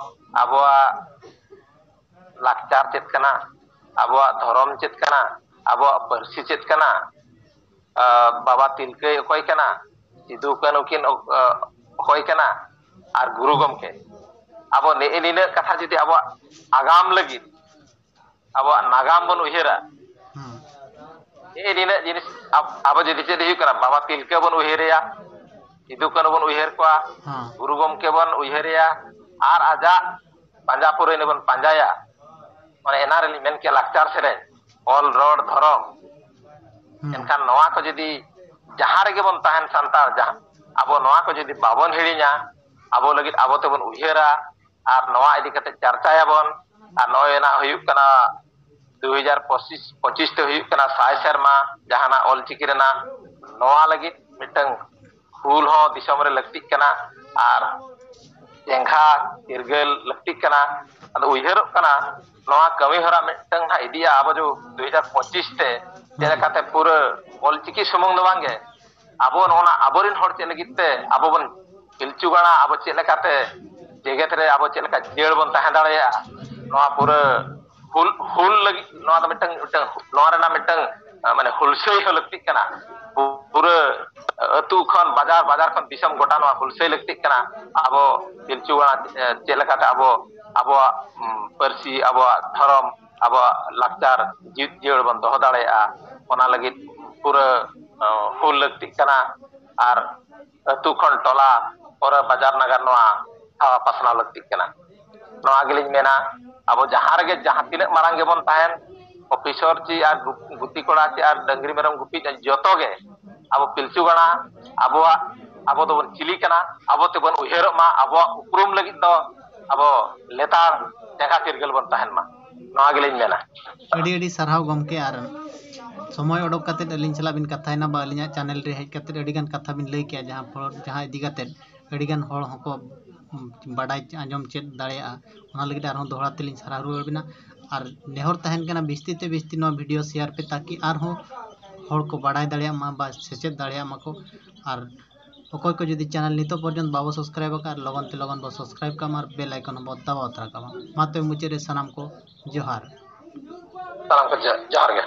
ᱟᱵᱚᱣᱟᱜ ᱞᱟᱠᱪᱟᱨ ᱪᱮᱫ ᱠᱟᱱᱟ, ᱟᱵᱚᱣᱟᱜ ᱫᱷᱚᱨᱚᱢ ᱪᱮᱫ ᱠᱟᱱᱟ, ᱟᱵᱚᱣᱟᱜ ᱯᱟᱹᱨᱥᱤ ᱪᱮᱫ ᱠᱟᱱᱟ, ᱟᱸ, ᱵᱟᱵᱟ ᱛᱤᱞᱠᱟᱹᱭ ᱚᱠᱚᱭ ᱠᱟᱱᱟ, ᱥᱤᱫᱩ ᱠᱟᱹᱱᱦᱩ ᱠᱤᱱ ᱚ-, ᱚ-, ᱚᱠᱚᱭ ᱠᱟᱱᱟ, ᱟᱨ ᱜᱩᱨᱩ ᱜᱚᱢᱠᱮ᱾ ᱟᱵᱚ ᱱᱮᱜᱼᱮ ᱱᱤᱱᱟᱹᱜ ᱠᱟᱛᱷᱟ ᱡᱩᱫᱤ ᱟᱵᱚᱣᱟᱜ ᱟᱜᱟᱢ ᱞᱟᱹᱜᱤᱫ, ᱟᱵᱚᱣᱟᱜ ᱱᱟᱜᱟᱢ ᱵᱚᱱ ᱩᱭᱦᱟᱹᱨᱟ, ᱦᱩᱸ ᱱᱮᱜᱼᱮ ᱱᱤᱱᱟᱹᱜ ᱡᱤᱱᱤᱥ ᱟᱵ-, ᱟᱵᱚ ᱡᱩᱫᱤ ᱪᱮᱫ ᱦᱩᱭᱩᱜ ᱠᱟᱱᱟ, ᱵᱟᱵᱟ ᱛᱤᱞᱠᱟᱹ ᱵᱚᱱ ᱩᱭᱦᱟᱹᱨᱮᱭᱟ, ᱥᱤᱫᱩ ᱠᱟᱹᱱᱦᱩ ᱵᱚᱱ ᱩᱭᱦᱟᱹᱨ ᱠᱚᱣᱟ, ᱦᱩᱸ ᱜᱩᱨᱩ ᱜᱚᱢᱠᱮ ᱵᱚᱱ ᱩᱭᱦᱟᱹᱨᱮᱭᱟ, ᱟᱨ ᱟᱡᱟᱜ ᱯᱟᱸᱡᱟ ᱯᱩᱨᱟᱹᱭ ᱵᱚᱱ ᱯᱟᱸᱡᱟᱭᱟ᱾ ᱚᱱᱮ ᱮᱱᱟ ᱨᱮᱞᱤᱧ ᱢᱮᱱ ᱠᱮᱜᱼᱟ, ᱞᱟᱠᱪᱟᱨ ᱥᱮᱨᱮᱧ, ᱚᱞ, ᱨᱚᱲ, ᱫᱷᱚᱨᱚᱢ᱾ ᱦᱩᱸ ᱮᱱᱠᱷᱟᱱ ᱱᱚᱣᱟ ᱠᱚ ᱡᱩᱫᱤ ᱡᱟᱦᱟᱸ ᱨᱮᱜᱮ ᱵᱚᱱ ᱛᱟᱦᱮᱱ ᱥᱟᱱᱛᱟᱲ, ᱡᱟᱦᱟᱸ, ᱟᱵᱚ ᱱᱚᱣᱟ ᱠᱚ ᱡᱩᱫᱤ ᱵᱟᱵᱚᱱ ᱦᱤᱲᱤᱧᱟ, ᱟᱵᱚ ᱞᱟᱹᱜᱤᱫ ᱟᱵᱚ ᱛᱮᱵᱚᱱ ᱩᱭᱦᱟᱹᱨᱟ ᱟᱨ ᱱᱚᱣᱟ ᱤᱫᱤ ᱠᱟᱛᱮ ᱪᱟᱨᱪᱟᱭᱟᱵᱚᱱ, ᱟᱨ ᱱᱚᱜᱼᱚᱭ ᱱᱟᱜ ᱦᱩᱭᱩᱜ ᱠᱟᱱᱟ ᱫᱩ ᱦᱟᱡᱟᱨ ᱯᱚᱸᱪᱤᱥ, ᱯᱚᱸᱪᱤᱥ ᱛᱮ ᱦᱩᱭᱩᱜ ᱠᱟᱱᱟ ᱥᱟᱭ ᱥᱮᱨᱢᱟ ᱡᱟᱦᱟᱱᱟᱜ ᱚᱞᱪᱤᱠᱤ ᱨᱮᱱᱟᱜ, ᱱᱚᱣᱟ ᱞᱟᱹᱜᱤᱫ ᱢᱤᱫᱴᱟᱝ ᱦᱩᱞ ᱦᱚᱸ ᱫᱤᱥᱚᱢ ᱨᱮ ᱞᱟᱹᱠᱛᱤᱜ ᱠᱟᱱᱟ, ᱟᱨ ᱪᱮᱸᱜᱷᱟ ᱪᱤᱨᱜᱟᱹᱞ ᱞᱟᱹᱠᱛᱤᱜ ᱠᱟᱱᱟ᱾ ᱟᱫᱚ ᱩᱭᱦᱟᱹᱨᱚᱜ ᱠᱟᱱᱟ, ᱱᱚᱣᱟ ᱠᱟᱹᱢᱤ ᱦᱚᱨᱟ ᱢᱤᱫᱴᱟᱝ ᱦᱟᱸᱜ ᱤᱫᱤᱜᱼᱟ, ᱟᱵᱚ ᱡᱚ ᱫᱩ ᱦᱟᱡᱟᱨ ᱯᱚᱸᱪᱤᱥ ᱛᱮ ᱪᱮᱫ ᱞᱮᱠᱟᱛᱮ ᱯᱩᱨᱟᱹ ᱚᱞᱪᱤᱠᱤ ᱥᱩᱢᱩᱝ ᱫᱚ ᱵᱟᱝᱜᱮ, ᱟᱵᱚ ᱱᱚᱜᱼᱚ ᱱᱟ ᱟᱵᱚᱨᱮᱱ ᱦᱚᱲ ᱪᱮᱫ ᱞᱟᱹᱜᱤᱫ ᱛᱮ ᱟᱵᱚ ᱵᱚᱱ ᱯᱤᱞᱪᱩ ᱜᱟᱲᱟ, ᱟᱵᱚ ᱪᱮᱫ ᱞᱮᱠᱟᱛᱮ ᱡᱮᱜᱮᱛ ᱨᱮ ᱟᱵᱚ ᱪᱮᱫ ᱞᱮᱠᱟ ᱡᱤᱭᱟᱹᱲ ᱵᱚᱱ ᱛᱟᱦᱮᱸ ᱫᱟᱲᱮᱭᱟᱜᱼᱟ, ᱱᱚᱣᱟ ᱯᱩᱨᱟᱹ ᱦᱩᱞ, ᱦᱩᱞ ᱞᱟᱹᱜᱤᱫ ᱱᱚᱣᱟ ᱫᱚ ᱢᱤᱫᱴᱟᱝ, ᱢᱤᱫᱴᱟᱝ, ᱱᱚᱣᱟ ᱨᱮᱱᱟᱜ ᱢᱤᱫᱴᱟᱝ, ᱟᱸ, ᱢᱟᱱᱮ ᱦᱩᱞᱥᱟᱹᱭ ᱦᱚᱸ ᱞᱟᱹᱠᱛᱤᱜ ᱠᱟᱱᱟ᱾ ᱯᱩᱨᱟᱹ ᱟᱹᱛᱩ ᱠᱷᱚᱱ ᱵᱟᱡᱟᱨ, ᱵᱟᱡᱟᱨ ᱠᱷᱚᱱ ᱫᱤᱥᱚᱢ ᱜᱚᱴᱟ ᱱᱚᱣᱟ ᱦᱩᱞᱥᱟᱹᱭ ᱞᱟᱹᱠᱛᱤᱜ ᱠᱟᱱᱟ᱾ ᱟᱵᱚ ᱯᱤᱞᱪᱩ ᱜᱟᱲᱟ, ᱮ, ᱪᱮᱫ ᱞᱮᱠᱟᱛᱮ ᱟᱵᱚ, ᱟᱵᱚᱣᱟᱜ, ᱩᱢ, ᱯᱟᱹᱨᱥᱤ, ᱟᱵᱚᱣᱟᱜ ᱫᱷᱚᱨᱚᱢ, ᱟᱵᱚᱣᱟᱜ ᱞᱟᱠᱪᱟᱨ ᱡᱤᱣᱤᱫ ᱡᱤᱭᱟᱹᱲ ᱵᱚᱱ ᱫᱚᱦᱚ ᱫᱟᱲᱮᱭᱟᱜᱼᱟ, ᱚᱱᱟ ᱞᱟᱹᱜᱤᱫ ᱯᱩᱨᱟᱹ, ᱚ, ᱦᱩᱞ ᱞᱟᱹᱠᱛᱤᱜ ᱠᱟᱱᱟ᱾ ᱟᱨ ᱟᱹᱛᱩ ᱠᱷᱚᱱ ᱴᱚᱞᱟ, ᱯᱚᱨᱮ ᱵᱟᱡᱟᱨ ᱱᱟᱜᱟᱨ ᱱᱚᱣᱟ ᱦᱟᱣᱟ ᱯᱟᱥᱱᱟᱣ ᱞᱟᱹᱠᱛᱤᱜ ᱠᱟᱱᱟ᱾ ᱱᱚᱣᱟ ᱜᱮᱞᱤᱧ ᱢᱮᱱᱟ, ᱟᱵᱚ ᱡᱟᱦᱟᱸ ᱨᱮᱜᱮ ᱡᱟᱦᱟᱸ ᱛᱤᱱᱟᱹᱜ ᱢᱟᱨᱟᱝ ᱜᱮᱵᱚᱱ ᱛᱟᱦᱮᱱ, ᱚᱯᱷᱤᱥᱚᱨ ᱪᱮ ᱟᱨ ᱜᱩ-, ᱜᱩᱛᱤ ᱠᱚᱲᱟ ᱪᱮ ᱟᱨ ᱰᱟᱹᱝᱨᱤ ᱢᱮᱨᱚᱢ ᱜᱩᱯᱤ ᱡᱚᱛᱚ ᱜᱮ ᱟᱵᱚ ᱯᱤᱞᱪᱩ ᱜᱟᱲᱟ, ᱟᱵᱚᱣᱟᱜ, ᱟᱵᱚ ᱫᱚᱵᱚᱱ ᱪᱤᱞᱤ ᱠᱟᱱᱟ, ᱟᱵᱚ ᱛᱮᱵᱚᱱ ᱩᱭᱦᱟᱹᱨᱚᱜ ᱢᱟ, ᱟᱵᱚᱣᱟᱜ ᱩᱯᱨᱩᱢ ᱞᱟᱹᱜᱤᱫ ᱫᱚ ᱟᱵᱚ ᱞᱮᱛᱟᱲ ᱡᱟᱸᱜᱟ ᱪᱤᱨᱜᱟᱹᱞ ᱵᱚᱱ ᱛᱟᱦᱮᱱ ᱢᱟ, ᱱᱚᱣᱟ ᱜᱮᱞᱤᱧ ᱢᱮᱱᱟ᱾ ᱟᱹᱰᱤ ᱟᱹᱰᱤ ᱥᱟᱨᱦᱟᱣ ᱜᱚᱢᱠᱮ, ᱟᱨ ᱥᱚᱢᱚᱭ ᱚᱰᱚᱠ ᱠᱟᱛᱮᱫ ᱟᱹᱞᱤᱧ ᱥᱟᱞᱟᱜ ᱵᱤᱱ ᱠᱟᱛᱷᱟᱭᱮᱱᱟ, ᱵᱟ ᱟᱹᱞᱤᱧᱟᱜ ᱪᱮᱱᱮᱞ ᱨᱮ ᱦᱮᱡ ᱠᱟᱛᱮᱫ ᱟᱹᱰᱤᱜᱟᱱ ᱠᱟᱛᱷᱟ ᱵᱤᱱ ᱞᱟᱹᱭ ᱠᱮᱜᱼᱟ, ᱡᱟᱦᱟᱸ ᱯᱚᱨ-, ᱡᱟᱦᱟᱸ ᱤᱫᱤ ᱠᱟᱛᱮᱫ ᱟᱹᱰᱤᱜᱟᱱ ᱦᱚᱲ ᱦᱚᱸᱠᱚ ᱵᱟᱰᱟᱭ ᱟᱸᱡᱚᱢ ᱪᱮᱫ ᱫᱟᱲᱮᱭᱟᱜᱼᱟ᱾ ᱚᱱᱟ ᱞᱟᱹᱜᱤᱫ ᱟᱨᱦᱚᱸ ᱫᱚᱦᱲᱟ ᱛᱮᱞᱤᱧ ᱥᱟᱨᱦᱟᱣ ᱨᱩᱣᱟᱹᱲ ᱵᱮᱱᱟ᱾ ᱟᱨ ᱱᱮᱦᱚᱨ ᱛᱟᱦᱮᱱ ᱠᱟᱱᱟ, ᱵᱤᱥᱛᱤ ᱛᱮ ᱵᱤᱥᱛᱤ ᱱᱚᱣᱟ ᱵᱷᱤᱰᱤᱭᱳ ᱥᱮᱭᱟᱨ ᱯᱮ, ᱛᱟᱠᱤ ᱟᱨᱦᱚᱸ ᱦᱚᱲ ᱠᱚ ᱵᱟᱰᱟᱭ ᱫᱟᱲᱮᱭᱟᱜ ᱢᱟ ᱵᱟ ᱥᱮᱪᱮᱫ ᱫᱟᱲᱮᱭᱟᱜ ᱢᱟᱠᱚ᱾ ᱟᱨ ᱚᱠᱚᱭ ᱠᱚ ᱡᱩᱫᱤ ᱪᱮᱱᱮᱞ ᱱᱤᱛᱚᱜ ᱯᱚᱨᱡᱚᱱᱛᱚ ᱵᱟᱵᱚ ᱥᱟᱵᱥᱠᱨᱟᱭᱤᱵ ᱟᱠᱟᱫ, ᱞᱚᱜᱚᱱ ᱛᱮ ᱞᱚᱜᱚᱱ ᱵᱚ ᱥᱟᱵᱥᱠᱨᱟᱭᱤᱵ ᱠᱟᱜ ᱢᱟ ᱟᱨ ᱵᱮᱞ ᱟᱭᱠᱚᱱ ᱦᱚᱸᱵᱚ ᱫᱟᱵᱟᱣ ᱛᱚᱨᱟ ᱠᱟᱜ ᱢᱟ᱾ ᱢᱟ ᱛᱚᱵᱮ ᱢᱩᱪᱟᱹᱫ ᱨᱮ ᱥᱟᱱᱟᱢ ᱠᱚ ᱡᱚᱦᱟᱨ᱾ ᱥᱟᱱᱟᱢ ᱠᱚ ᱡᱚ-, ᱡᱚᱦᱟᱨ ᱜᱮ᱾